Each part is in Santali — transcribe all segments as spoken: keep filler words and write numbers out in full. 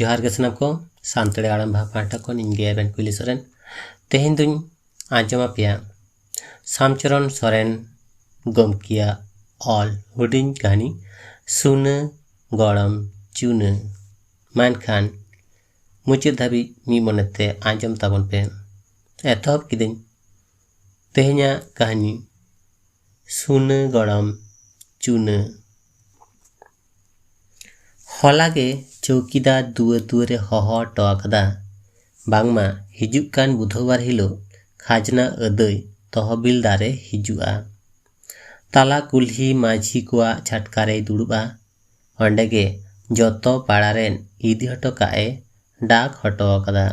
ᱡᱚᱦᱟᱨ ᱜᱮ ᱥᱟᱱᱟᱢ ᱠᱚ, ᱥᱟᱱᱛᱟᱲᱤ ᱟᱲᱟᱝ ᱵᱷᱟᱜᱽ ᱯᱟᱦᱴᱟ ᱠᱷᱚᱱ ᱤᱧ ᱜᱮ ᱟᱵᱮᱱ ᱠᱩᱞᱤ ᱥᱚᱨᱮᱱ᱾ ᱛᱮᱦᱮᱧ ᱫᱩᱧ ᱟᱸᱡᱚᱢ ᱟᱯᱮᱭᱟ ᱥᱟᱢᱪᱚᱨᱚᱱ ᱥᱚᱨᱮᱱ ᱜᱚᱢᱠᱮᱭᱟᱜ ᱚᱞ ᱦᱩᱰᱤᱧ ᱠᱟᱹᱦᱱᱤ ᱥᱩᱱᱟᱹ ᱜᱚᱲᱚᱢ ᱪᱩᱱᱟᱹ᱾ ᱢᱮᱱᱠᱷᱟᱱ ᱢᱩᱪᱟᱹᱫ ᱫᱷᱟᱹᱵᱤᱡ ᱢᱤᱫ ᱢᱚᱱᱮᱛᱮ ᱟᱸᱡᱚᱢ ᱛᱟᱵᱚᱱ ᱯᱮ᱾ ᱮᱛᱚᱦᱚᱵ ᱠᱤᱫᱟᱹᱧ ᱛᱮᱦᱮᱧᱟᱜ ᱠᱟᱹᱦᱱᱤ ᱥᱩᱱᱟᱹ ᱜᱚᱲᱚᱢ ᱪᱩᱱᱟᱹ᱾ ᱦᱚᱞᱟ ᱜᱮ ᱪᱳᱣᱠᱤᱫᱟᱨ ᱫᱩᱣᱟᱹᱨ ᱫᱩᱣᱟᱹᱨᱮ ᱦᱚᱦᱚ ᱦᱚᱴᱚ ᱟᱠᱟᱫᱟ, ᱵᱟᱝᱢᱟ ᱦᱤᱡᱩᱜ ᱠᱟᱱ ᱵᱩᱫᱷᱚᱵᱟᱨ ᱦᱤᱞᱳᱜ ᱠᱷᱟᱡᱽᱱᱟ ᱟᱹᱫᱟᱹᱭ ᱛᱚᱦᱚᱵᱤᱞᱫᱟᱨᱮ ᱦᱤᱡᱩᱜᱼᱟ᱾ ᱛᱟᱞᱟ ᱠᱩᱞᱦᱤ ᱢᱟᱹᱡᱷᱤ ᱠᱚᱣᱟᱜ ᱪᱷᱟᱴᱠᱟ ᱨᱮᱭ ᱫᱩᱲᱩᱵᱼᱟ᱾ ᱚᱸᱰᱮ ᱜᱮ ᱡᱚᱛᱚ ᱯᱟᱲᱟ ᱨᱮᱱ ᱤᱫᱤ ᱦᱚᱴᱚ ᱠᱟᱜ ᱮ ᱰᱟᱠ ᱦᱚᱴᱚ ᱟᱠᱟᱫᱟ᱾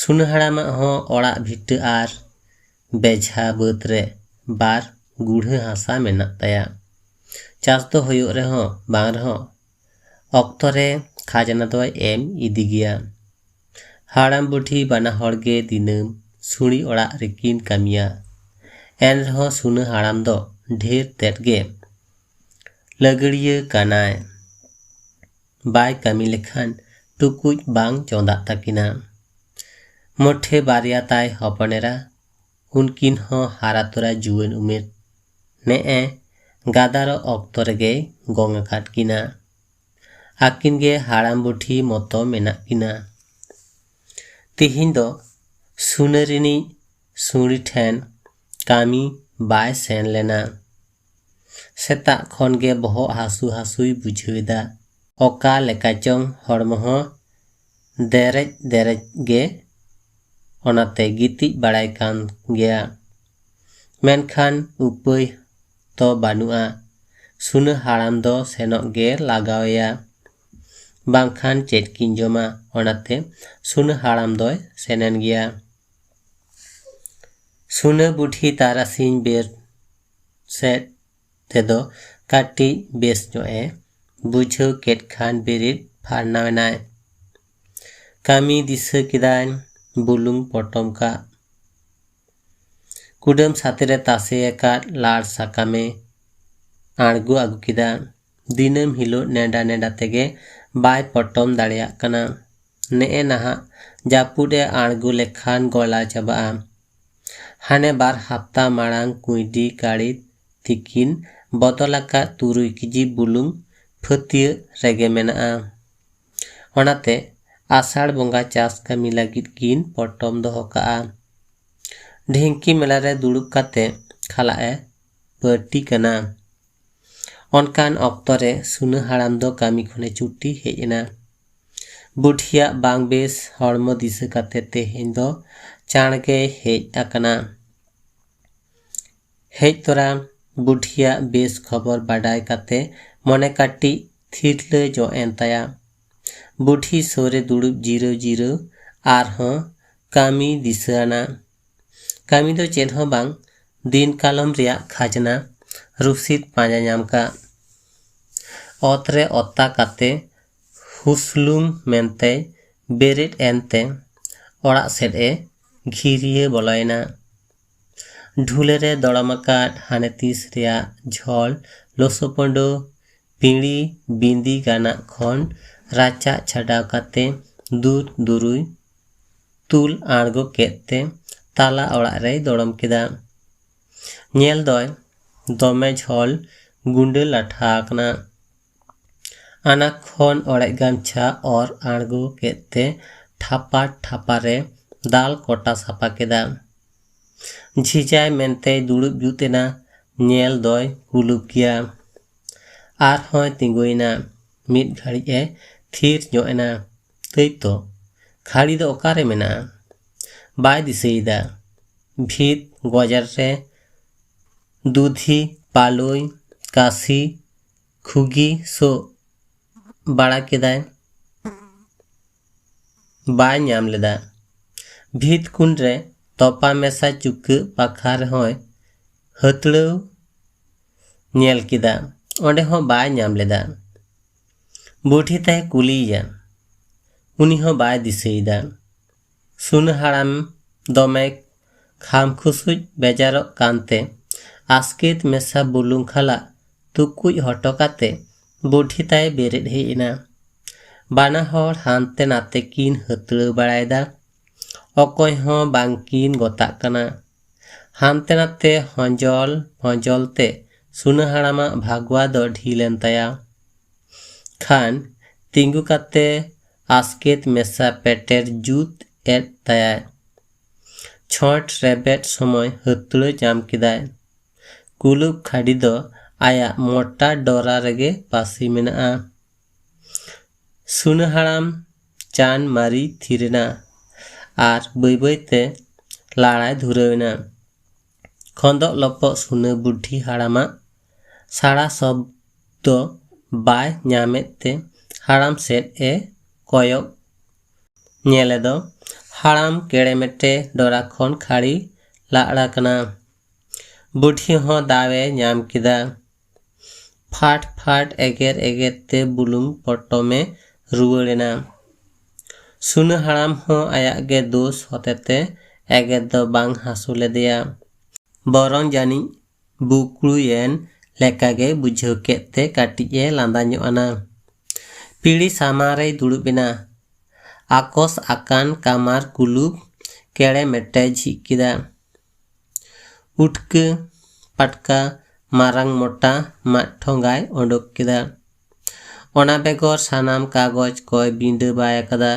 ᱥᱩᱱᱟᱹ ᱦᱟᱲᱟᱢᱟᱜ ᱦᱚᱸ ᱚᱲᱟᱜ ᱵᱷᱤᱴᱟᱹ ᱟᱨ ᱵᱮᱡᱷᱟ ᱵᱟᱹᱫᱽ ᱨᱮ ᱵᱟᱨ ᱜᱩᱲᱦᱟᱹ ᱦᱟᱥᱟ ᱢᱮᱱᱟᱜ ᱛᱟᱭᱟ᱾ ᱪᱟᱥ ᱫᱚ ᱦᱩᱭᱩᱜ ᱨᱮᱦᱚᱸ ᱵᱟᱝ ᱨᱮᱦᱚᱸ ᱚᱠᱛᱚ ᱨᱮ ᱠᱷᱟᱡᱽᱱᱟ ᱫᱚᱭ ᱮᱢ ᱤᱫᱤ ᱜᱮᱭᱟ᱾ ᱦᱟᱲᱟᱢ ᱵᱩᱰᱷᱤ ᱵᱟᱱᱟ ᱦᱚᱲ ᱜᱮ ᱫᱤᱱᱟᱹᱢ ᱥᱩᱲᱤ ᱚᱲᱟᱜ ᱨᱮᱠᱤᱱ ᱠᱟᱹᱢᱤᱭᱟ᱾ ᱮᱱ ᱨᱮᱦᱚᱸ ᱥᱩᱱᱟᱹ ᱦᱟᱲᱟᱢ ᱫᱚ ᱰᱷᱮᱨ ᱛᱮᱫ ᱜᱮ ᱞᱟᱹᱜᱟᱹᱲᱤᱭᱟᱹ ᱠᱟᱱᱟᱭ᱾ ᱵᱟᱭ ᱠᱟᱹᱢᱤ ᱞᱮᱠᱷᱟᱱ ᱴᱩᱠᱩᱡ ᱵᱟᱝ ᱪᱚᱸᱫᱟᱜ ᱛᱟᱹᱠᱤᱱᱟ᱾ ᱢᱚᱴᱷᱮ ᱵᱟᱨᱭᱟ ᱛᱟᱭ ᱦᱚᱯᱚᱱ ᱮᱨᱟ, ᱩᱱᱠᱤᱱ ᱦᱚᱸ ᱦᱟᱨᱟ ᱛᱚᱨᱟ ᱡᱩᱣᱟᱹᱱ ᱩᱢᱮᱨ ᱱᱮᱜᱼᱮ ᱜᱟᱫᱟᱨᱚᱜ ᱚᱠᱛᱚ ᱨᱮᱜᱮᱭ ᱜᱚᱝ ᱟᱠᱟᱫ ᱠᱤᱱᱟ᱾ ᱟᱹᱠᱤᱱ ᱜᱮ ᱦᱟᱲᱟᱢ ᱵᱩᱰᱷᱤ ᱢᱚᱛᱚ ᱢᱮᱱᱟᱜ ᱠᱤᱱᱟ᱾ ᱛᱤᱦᱤᱧ ᱫᱚ ᱥᱩᱱᱟᱹ ᱨᱤᱱᱤᱡ ᱥᱩᱲᱤ ᱴᱷᱮᱱ ᱠᱟᱹᱢᱤ ᱵᱟᱭ ᱥᱮᱱ ᱞᱮᱱᱟ᱾ ᱥᱮᱛᱟᱜ ᱠᱷᱚᱱ ᱜᱮ ᱵᱚᱦᱚᱜ ᱦᱟᱹᱥᱩ ᱦᱟᱹᱥᱩᱭ ᱵᱩᱡᱷᱟᱹᱣ ᱮᱫᱟ᱾ ᱚᱠᱟ ᱞᱮᱠᱟ ᱪᱚᱝ ᱦᱚᱲᱢᱚ ᱦᱚᱸ ᱫᱮᱨᱮᱡ ᱫᱮᱨᱮᱡ ᱜᱮ, ᱚᱱᱟᱛᱮ ᱜᱤᱛᱤᱡ ᱵᱟᱲᱟᱭ ᱠᱟᱱ ᱜᱮᱭᱟ᱾ ᱢᱮᱱᱠᱷᱟᱱ ᱩᱯᱟᱹᱭ ᱛᱚ ᱵᱟᱹᱱᱩᱜᱼᱟ᱾ ᱥᱩᱱᱟᱹ ᱦᱟᱲᱟᱢ ᱫᱚ ᱥᱮᱱᱚᱜ ᱜᱮ ᱞᱟᱜᱟᱣᱮᱭᱟ, ᱵᱟᱝᱠᱷᱟᱱ ᱪᱮᱫ ᱠᱤᱱ ᱡᱚᱢᱟ? ᱚᱱᱟᱛᱮ ᱥᱩᱱᱟᱹ ᱦᱟᱲᱟᱢ ᱫᱚᱭ ᱥᱮᱱᱮᱱ ᱜᱮᱭᱟ᱾ ᱥᱩᱱᱟᱹ ᱵᱩᱰᱷᱤ ᱛᱟᱨᱟᱥᱤᱧ ᱵᱮᱨ ᱥᱮᱫ ᱛᱮᱫᱚ ᱠᱟᱹᱴᱤᱡ ᱵᱮᱥ ᱧᱚᱜ ᱮ ᱵᱩᱡᱷᱟᱹᱣ ᱠᱮᱫ ᱠᱷᱟᱱ ᱵᱮᱨᱮᱫ ᱯᱷᱟᱨᱱᱟᱣᱮᱱᱟᱭ᱾ ᱠᱟᱹᱢᱤ ᱫᱤᱥᱟᱹ ᱠᱮᱫᱟᱭ ᱵᱩᱞᱩᱝ ᱯᱚᱴᱚᱢ ᱠᱟᱜ᱾ ᱠᱩᱰᱟᱹᱢ ᱥᱟᱛᱮ ᱨᱮ ᱛᱟᱥᱮ ᱟᱠᱟᱫ ᱞᱟᱲ ᱥᱟᱠᱟᱢᱮ ᱟᱬᱜᱚ ᱟᱹᱜᱩ ᱠᱮᱫᱟ᱾ ᱫᱤᱱᱟᱹᱢ ᱦᱤᱞᱳᱜ ᱱᱮᱰᱟ ᱱᱮᱰᱟ ᱛᱮᱜᱮ ᱵᱟᱭ ᱯᱚᱴᱚᱢ ᱫᱟᱲᱮᱭᱟᱜ ᱠᱟᱱᱟ᱾ ᱱᱮᱜᱼᱮ ᱱᱟᱦᱟᱜ ᱡᱟᱹᱯᱩᱫ ᱮ ᱟᱬᱜᱚ ᱞᱮᱠᱷᱟᱱ ᱜᱚᱞᱟ ᱪᱟᱵᱟᱜᱼᱟ᱾ ᱦᱟᱱᱮ ᱵᱟᱨ ᱦᱟᱯᱛᱟ ᱢᱟᱲᱟᱝ ᱠᱩᱸᱭᱰᱤ ᱠᱟᱹᱲᱤ ᱛᱤᱠᱤᱱ ᱵᱚᱫᱚᱞ ᱟᱠᱟᱫ ᱛᱩᱨᱩᱭ ᱠᱮᱡᱤ ᱵᱩᱞᱩᱝ ᱯᱷᱟᱹᱛᱭᱟᱹᱜ ᱨᱮᱜᱮ ᱢᱮᱱᱟᱜᱼᱟ᱾ ᱚᱱᱟᱛᱮ ᱟᱥᱟᱲ ᱵᱚᱸᱜᱟ ᱪᱟᱥ ᱠᱟᱹᱢᱤ ᱞᱟᱹᱜᱤᱫ ᱠᱤᱱ ᱯᱚᱴᱚᱢ ᱫᱚᱦᱚ ᱠᱟᱜᱼᱟ᱾ ᱰᱷᱤᱝᱠᱤ ᱢᱮᱞᱟ ᱨᱮ ᱫᱩᱲᱩᱵ ᱠᱟᱛᱮ ᱠᱷᱟᱞᱟᱜ ᱮ ᱯᱟᱹᱴᱤ ᱠᱟᱱᱟ᱾ ᱚᱱᱠᱟᱱ ᱚᱠᱛᱚ ᱨᱮ ᱥᱩᱱᱟᱹ ᱦᱟᱲᱟᱢ ᱫᱚ ᱠᱟᱹᱢᱤ ᱠᱷᱚᱱᱮ ᱪᱷᱩᱴᱤ ᱦᱮᱡ ᱮᱱᱟ᱾ ᱵᱩᱰᱷᱤᱭᱟᱜ ᱵᱟᱝ ᱵᱮᱥ ᱦᱚᱲᱢᱚ ᱫᱤᱥᱟᱹ ᱠᱟᱛᱮ ᱛᱮᱦᱮᱧ ᱫᱚ ᱪᱟᱬ ᱜᱮᱭ ᱦᱮᱡ ᱟᱠᱟᱱᱟ᱾ ᱦᱮᱡ ᱛᱚᱨᱟ ᱵᱩᱰᱷᱤᱭᱟᱜ ᱵᱮᱥ ᱠᱷᱚᱵᱚᱨ ᱵᱟᱰᱟᱭ ᱠᱟᱛᱮ ᱢᱚᱱᱮ ᱠᱟᱹᱴᱤᱡ ᱛᱷᱤᱨᱞᱟᱹ ᱧᱚᱜ ᱮᱱ ᱛᱟᱭᱟ᱾ ᱵᱩᱰᱷᱤ ᱥᱩᱨ ᱨᱮ ᱫᱩᱲᱩᱵ ᱡᱤᱨᱟᱹᱣ ᱡᱤᱨᱟᱹᱣ ᱟᱨᱦᱚᱸ ᱠᱟᱹᱢᱤ ᱫᱤᱥᱟᱹ ᱟᱱᱟ᱾ ᱠᱟᱹᱢᱤ ᱫᱚ ᱪᱮᱫ ᱦᱚᱸ ᱵᱟᱝ, ᱫᱤᱱ ᱠᱟᱞᱚᱢ ᱨᱮᱭᱟᱜ ᱠᱷᱟᱡᱽᱱᱟ ᱨᱩᱥᱤᱫ ᱯᱟᱸᱡᱟ ᱧᱟᱢ ᱠᱟᱜ᱾ ᱚᱛ ᱨᱮ ᱚᱛᱟ ᱠᱟᱛᱮ ᱦᱩᱥᱞᱩᱝ ᱢᱮᱱᱛᱮᱭ ᱵᱮᱨᱮᱫ ᱮᱱᱛᱮ ᱚᱲᱟᱜ ᱥᱮᱫ ᱮ ᱜᱷᱤᱨᱭᱟᱹ ᱵᱚᱞᱚᱭᱮᱱᱟ᱾ ᱰᱷᱩᱞᱟᱹ ᱨᱮ ᱫᱚᱲᱚᱢ ᱟᱠᱟᱫ ᱦᱟᱱᱮ ᱛᱤᱥ ᱨᱮᱭᱟᱜ ᱡᱷᱚᱞ ᱞᱚᱥᱚᱯᱚᱸᱰᱚ ᱯᱤᱲᱤ ᱵᱤᱸᱫᱤ ᱜᱟᱱᱟᱜ ᱠᱷᱚᱱ ᱨᱟᱪᱟᱜ ᱪᱷᱟᱰᱟᱣ ᱠᱟᱛᱮ ᱫᱩᱨ ᱫᱩᱨᱩᱭ ᱛᱩᱞ ᱟᱬᱜᱚ ᱠᱮᱫ ᱛᱮ ᱛᱟᱞᱟ ᱚᱲᱟᱜ ᱨᱮᱭ ᱫᱚᱲᱚᱢ ᱠᱮᱫᱟ᱾ ᱧᱮᱞ ᱫᱚᱭ ᱫᱚᱢᱮ ᱡᱷᱚᱞ ᱜᱩᱸᱰᱟᱹ ᱞᱟᱴᱷᱟ ᱟᱠᱟᱱᱟ᱾ ᱟᱱᱟ ᱠᱷᱚᱱ ᱚᱲᱮᱡ ᱜᱟᱢᱪᱷᱟ ᱚᱨ ᱟᱬᱜᱚ ᱠᱮᱫ ᱛᱮ ᱴᱷᱟᱯᱟ ᱴᱷᱟᱯᱟ ᱨᱮ ᱫᱟᱞ ᱠᱚᱴᱟ ᱥᱟᱯᱟ ᱠᱮᱫᱟ᱾ ᱡᱷᱤᱡᱟᱭ ᱢᱮᱱᱛᱮᱭ ᱫᱩᱲᱩᱵ ᱡᱩᱛ ᱮᱱᱟ᱾ ᱧᱮᱞ ᱫᱚᱭ ᱠᱩᱞᱩᱯ ᱜᱮᱭᱟ᱾ ᱟᱨᱦᱚᱸᱭ ᱛᱤᱸᱜᱩᱭᱮᱱᱟ᱾ ᱢᱤᱫ ᱜᱷᱟᱹᱲᱤᱡ ᱮ ᱛᱷᱤᱨ ᱧᱚᱜ ᱮᱱᱟ᱾ ᱛᱟᱹᱭ ᱛᱚ, ᱠᱷᱟᱹᱲᱤ ᱫᱚ ᱚᱠᱟᱨᱮ ᱢᱮᱱᱟᱜᱼᱟ? ᱵᱟᱭ ᱫᱤᱥᱟᱹᱭᱮᱫᱟ᱾ ᱵᱷᱤᱛ ᱜᱚᱡᱟᱨ ᱨᱮ ᱫᱩᱫᱷᱤ, ᱯᱟᱞᱩᱭ, ᱠᱟᱥᱤ, ᱠᱷᱩᱜᱤ ᱥᱳᱜ ᱵᱟᱲᱟ ᱠᱮᱫᱟᱭ᱾ ᱵᱟᱭ ᱧᱟᱢ ᱞᱮᱫᱟ᱾ ᱵᱷᱤᱛ ᱠᱩᱱ ᱨᱮ ᱛᱚᱯᱟ ᱢᱮᱥᱟ ᱪᱩᱠᱟᱹᱜ ᱯᱟᱠᱷᱟ ᱨᱮᱦᱚᱸᱭ ᱦᱟᱹᱛᱲᱟᱹᱣ ᱧᱮᱞ ᱠᱮᱫᱟ᱾ ᱚᱸᱰᱮ ᱦᱚᱸ ᱵᱟᱭ ᱧᱟᱢ ᱞᱮᱫᱟ᱾ ᱵᱩᱰᱷᱤ ᱛᱟᱭ ᱠᱩᱞᱤᱭᱮᱭᱟ᱾ ᱩᱱᱤ ᱦᱚᱸ ᱵᱟᱭ ᱫᱤᱥᱟᱹᱭᱮᱫᱟ᱾ ᱥᱩᱱᱟᱹ ᱦᱟᱲᱟᱢ ᱫᱚᱢᱮ ᱠᱷᱟᱢ ᱠᱷᱩᱥᱩᱡ ᱵᱮᱡᱟᱨᱚᱜ ᱠᱟᱱᱛᱮ ᱟᱥᱠᱮᱛ ᱢᱮᱥᱟ ᱵᱩᱞᱩᱝ ᱠᱷᱟᱞᱟᱜ ᱛᱩᱠᱩᱡ ᱦᱚᱴᱚ ᱠᱟᱛᱮ ᱵᱩᱰᱷᱤ ᱛᱟᱭ ᱵᱮᱨᱮᱫ ᱦᱮᱡ ᱮᱱᱟ᱾ ᱵᱟᱱᱟ ᱦᱚᱲ ᱦᱟᱱᱛᱮ ᱱᱟᱛᱮ ᱠᱤᱱ ᱦᱟᱹᱛᱲᱟᱹᱣ ᱵᱟᱲᱟᱭᱮᱫᱟ᱾ ᱚᱠᱚᱭ ᱦᱚᱸ ᱵᱟᱝᱠᱤᱱ ᱜᱚᱛᱟᱜ ᱠᱟᱱᱟ᱾ ᱦᱟᱱᱛᱮ ᱱᱟᱛᱮ ᱦᱚᱸᱡᱚᱞ ᱦᱚᱸᱡᱚᱞ ᱛᱮ ᱥᱩᱱᱟᱹ ᱦᱟᱲᱟᱢᱟᱜ ᱵᱷᱟᱜᱽᱣᱟ ᱫᱚ ᱰᱷᱤᱞ ᱮᱱ ᱛᱟᱭᱟ᱾ ᱠᱷᱟᱱ ᱛᱤᱸᱜᱩ ᱠᱟᱛᱮ ᱟᱥᱠᱮᱛ ᱢᱮᱥᱟ ᱯᱮᱴᱮᱨ ᱡᱩᱛ ᱮᱫ ᱛᱟᱭᱟᱭ᱾ ᱪᱷᱚᱸᱴ ᱨᱮᱵᱮᱫ ᱥᱚᱢᱚᱭ ᱦᱟᱹᱛᱲᱟᱹ ᱧᱟᱢ ᱠᱮᱫᱟᱭ᱾ ᱠᱩᱞᱩᱵ ᱠᱷᱟᱹᱰᱤ ᱫᱚ ᱟᱭᱟᱜ ᱢᱚᱴᱟ ᱰᱚᱨᱟ ᱨᱮᱜᱮ ᱯᱟᱹᱥᱤ ᱢᱮᱱᱟᱜᱼᱟ᱾ ᱥᱩᱱᱟᱹ ᱦᱟᱲᱟᱢ ᱪᱟᱱ ᱢᱟᱹᱨᱤ ᱛᱷᱤᱨ ᱮᱱᱟ ᱟᱨ ᱵᱟᱹᱭ ᱵᱟᱹᱭ ᱛᱮ ᱞᱟᱲᱟᱭ ᱫᱷᱩᱨᱟᱹᱣ ᱮᱱᱟ᱾ ᱠᱷᱚᱸᱫᱚᱜ ᱞᱚᱯᱚᱜ ᱥᱩᱱᱟᱹ ᱵᱩᱰᱷᱤ ᱦᱟᱲᱟᱢᱟᱜ ᱥᱟᱲᱟ ᱥᱚᱵᱫᱚ ᱵᱟᱭ ᱧᱟᱢᱮᱫ ᱛᱮ ᱦᱟᱲᱟᱢ ᱥᱮᱫ ᱮ ᱠᱚᱭᱚᱜ ᱧᱮᱞᱮ ᱫᱚ ᱦᱟᱲᱟᱢ ᱠᱮᱲᱮᱢᱮᱴᱮ ᱰᱚᱨᱟ ᱠᱷᱚᱱ ᱠᱷᱟᱹᱲᱤ ᱞᱟᱲᱟ ᱠᱟᱱᱟ᱾ ᱵᱩᱰᱷᱤ ᱦᱚᱸ ᱫᱟᱣ ᱮ ᱧᱟᱢ ᱠᱮᱫᱟ᱾ ᱯᱷᱟᱴ ᱯᱷᱟᱴ ᱮᱜᱮᱨ ᱮᱜᱮᱨ ᱛᱮ ᱵᱩᱞᱩᱝ ᱯᱚᱴᱚᱢᱮ ᱨᱩᱣᱟᱹᱲ ᱮᱱᱟ᱾ ᱥᱩᱱᱟᱹ ᱦᱟᱲᱟᱢ ᱦᱚᱸ ᱟᱭᱟᱜ ᱜᱮ ᱫᱳᱥ ᱦᱚᱛᱮᱛᱮ ᱮᱜᱮᱨ ᱫᱚ ᱵᱟᱝ ᱦᱟᱹᱥᱩ ᱞᱮᱫᱮᱭᱟ᱾ ᱵᱚᱨᱚᱝ ᱡᱟᱹᱱᱤᱡ ᱵᱩᱠᱲᱩᱭᱮᱱ ᱞᱮᱠᱟᱜᱮ ᱵᱩᱡᱷᱟᱹᱣ ᱠᱮᱫ ᱛᱮ ᱠᱟᱹᱴᱤᱡ ᱮ ᱞᱟᱸᱫᱟ ᱧᱚᱜ ᱟᱱᱟ᱾ ᱯᱤᱲᱤ ᱥᱟᱢᱟᱝ ᱨᱮᱭ ᱫᱩᱲᱩᱵ ᱮᱱᱟ᱾ ᱟᱠᱚᱥ ᱟᱠᱟᱱ ᱠᱟᱢᱟᱨ ᱠᱩᱞᱩᱯ ᱠᱮᱲᱮ ᱢᱮᱴᱮ ᱡᱷᱤᱡ ᱠᱮᱫᱟ᱾ ᱩᱴᱠᱟᱹ ᱯᱟᱴᱠᱟ ᱢᱟᱨᱟᱝ ᱢᱚᱴᱟ ᱢᱟᱫ ᱴᱷᱚᱸᱜᱟᱭ ᱚᱰᱚᱠ ᱠᱮᱫᱟ᱾ ᱚᱱᱟ ᱵᱮᱜᱚᱨ ᱥᱟᱱᱟᱢ ᱠᱟᱜᱚᱡᱽ ᱠᱚᱭ ᱵᱤᱸᱰᱟᱹ ᱵᱟᱭ ᱟᱠᱟᱫᱟ᱾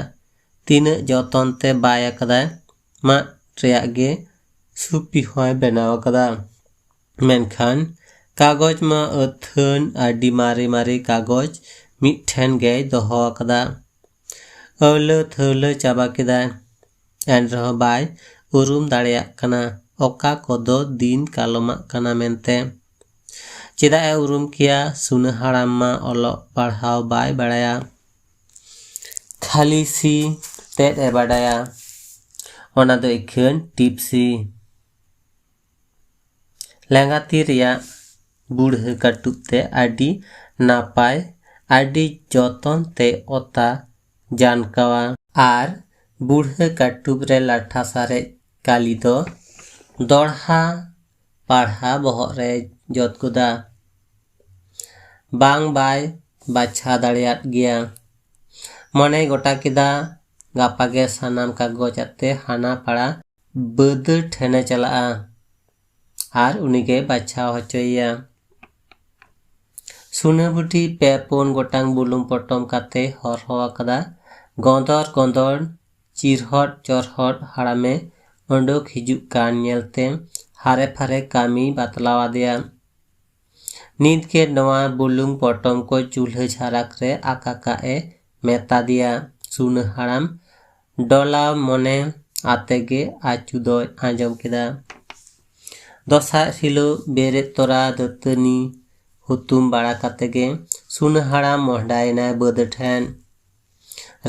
ᱛᱤᱱᱟᱹᱜ ᱡᱚᱛᱚᱱ ᱛᱮ ᱵᱟᱭ ᱟᱠᱟᱫᱟ, ᱢᱟᱫ ᱨᱮᱭᱟᱜ ᱜᱮ ᱥᱩᱯᱤ ᱦᱚᱸᱭ ᱵᱮᱱᱟᱣ ᱟᱠᱟᱫᱟ᱾ ᱢᱮᱱᱠᱷᱟᱱ ᱠᱟᱜᱚᱡᱽ ᱢᱟ ᱟᱹᱛᱷᱟᱹᱱ ᱟᱹᱰᱤ ᱢᱟᱨᱮ ᱢᱟᱨᱮ ᱠᱟᱜᱚᱡᱽ ᱢᱤᱫ ᱴᱷᱮᱱ ᱜᱮᱭ ᱫᱚᱦᱚ ᱟᱠᱟᱫᱟ᱾ ᱟᱹᱣᱞᱟᱹ ᱛᱷᱟᱹᱣᱞᱟᱹ ᱪᱟᱵᱟ ᱠᱮᱫᱟᱭ᱾ ᱮᱱ ᱨᱮᱦᱚᱸ ᱵᱟᱭ ᱩᱨᱩᱢ ᱫᱟᱲᱮᱭᱟᱜ ᱠᱟᱱᱟ ᱚᱠᱟ ᱠᱚᱫᱚ ᱫᱤᱱ ᱠᱟᱞᱚᱢᱟᱜ ᱠᱟᱱᱟ ᱢᱮᱱᱛᱮ᱾ ᱪᱮᱫᱟᱜ ᱮ ᱩᱨᱩᱢ ᱠᱮᱭᱟ? ᱥᱩᱱᱟᱹ ᱦᱟᱲᱟᱢ ᱢᱟ ᱚᱞᱚᱜ ᱯᱟᱲᱦᱟᱣ ᱵᱟᱭ ᱵᱟᱲᱟᱭᱟ᱾ ᱠᱷᱟᱹᱞᱤ ᱥᱤ ᱛᱮᱫ ᱮ ᱵᱟᱰᱟᱭᱟ, ᱚᱱᱟ ᱫᱚ ᱤᱠᱷᱟᱹᱱ ᱴᱤᱯᱥᱤ᱾ ᱞᱮᱸᱜᱟ ᱛᱤ ᱨᱮᱭᱟᱜ ᱵᱩᱲᱦᱟᱹ ᱠᱟᱹᱴᱩᱵ ᱛᱮ ᱟᱹᱰᱤ ᱱᱟᱯᱟᱭ, ᱟᱹᱰᱤ ᱡᱚᱛᱚᱱ ᱛᱮ ᱚᱛᱟ ᱡᱟᱱᱠᱟᱣᱟ᱾ ᱟᱨ ᱵᱩᱲᱦᱟᱹ ᱠᱟᱹᱴᱩᱵ ᱨᱮ ᱞᱟᱴᱷᱟ ᱥᱟᱨᱮᱡ ᱠᱟᱹᱞᱤ ᱫᱚ ᱫᱚᱲᱦᱟ ᱯᱟᱲᱦᱟ ᱵᱚᱦᱚᱜ ᱨᱮ ᱡᱚᱛ ᱜᱚᱫᱟ᱾ ᱵᱟᱝ ᱵᱟᱭ ᱵᱟᱪᱷᱟ ᱫᱟᱲᱮᱭᱟᱫ ᱜᱮᱭᱟ᱾ ᱢᱚᱱᱮᱭ ᱜᱚᱴᱟ ᱠᱮᱫᱟ, ᱜᱟᱯᱟ ᱜᱮ ᱥᱟᱱᱟᱢ ᱠᱟᱜᱚᱡᱽ ᱟᱛᱮ ᱦᱟᱱᱟ ᱯᱟᱲᱟ ᱵᱟᱹᱫᱟᱹᱲ ᱴᱷᱮᱱᱮ ᱪᱟᱞᱟᱜᱼᱟ ᱟᱨ ᱩᱱᱤᱜᱮ ᱵᱟᱪᱷᱟᱣ ᱦᱚᱪᱚᱭᱮᱭᱟ᱾ ᱥᱩᱱᱟᱹ ᱵᱩᱰᱷᱤ ᱯᱮ ᱯᱩᱱ ᱜᱚᱴᱟᱝ ᱵᱩᱞᱩᱝ ᱯᱚᱴᱚᱢ ᱠᱟᱛᱮ ᱦᱚᱨᱦᱚ ᱟᱠᱟᱫᱟ᱾ ᱜᱚᱸᱫᱚᱨ ᱜᱚᱸᱫᱚᱨ ᱪᱤᱨᱦᱚᱫ ᱪᱚᱨᱦᱚᱫ ᱦᱟᱲᱟᱢᱮ ᱚᱰᱚᱠ ᱦᱤᱡᱩᱜ ᱠᱟᱱ ᱧᱮᱞᱛᱮ ᱦᱟᱨᱮ ᱯᱷᱟᱨᱮ ᱠᱟᱹᱢᱤ ᱵᱟᱛᱞᱟᱣ ᱟᱫᱮᱭᱟ᱾ ᱱᱤᱛᱜᱮ ᱱᱚᱣᱟ ᱵᱩᱞᱩᱝ ᱯᱚᱴᱚᱢ ᱠᱚ ᱪᱩᱞᱦᱟᱹ ᱡᱷᱟᱨᱟᱠ ᱨᱮ ᱟᱠᱟ ᱠᱟᱜ ᱮ ᱢᱮᱛᱟ ᱫᱮᱭᱟ᱾ ᱥᱩᱱᱟᱹ ᱦᱟᱲᱟᱢ ᱰᱚᱞᱟᱣ ᱢᱚᱱᱮ ᱟᱛᱮ ᱜᱮ ᱟᱹᱪᱩ ᱫᱚᱭ ᱟᱸᱡᱚᱢ ᱠᱮᱫᱟ᱾ ᱫᱚᱥᱟᱨ ᱦᱤᱞᱳᱜ ᱵᱮᱨᱮᱫ ᱛᱚᱨᱟ ᱫᱟᱹᱛᱟᱹᱱᱤ ᱦᱩᱛᱩᱢ ᱵᱟᱲᱟ ᱠᱟᱛᱮ ᱜᱮ ᱥᱩᱱᱟᱹ ᱦᱟᱲᱟᱢ ᱢᱚᱦᱰᱟᱭᱮᱱᱟᱭ ᱵᱟᱹᱫᱽ ᱴᱷᱮᱱ᱾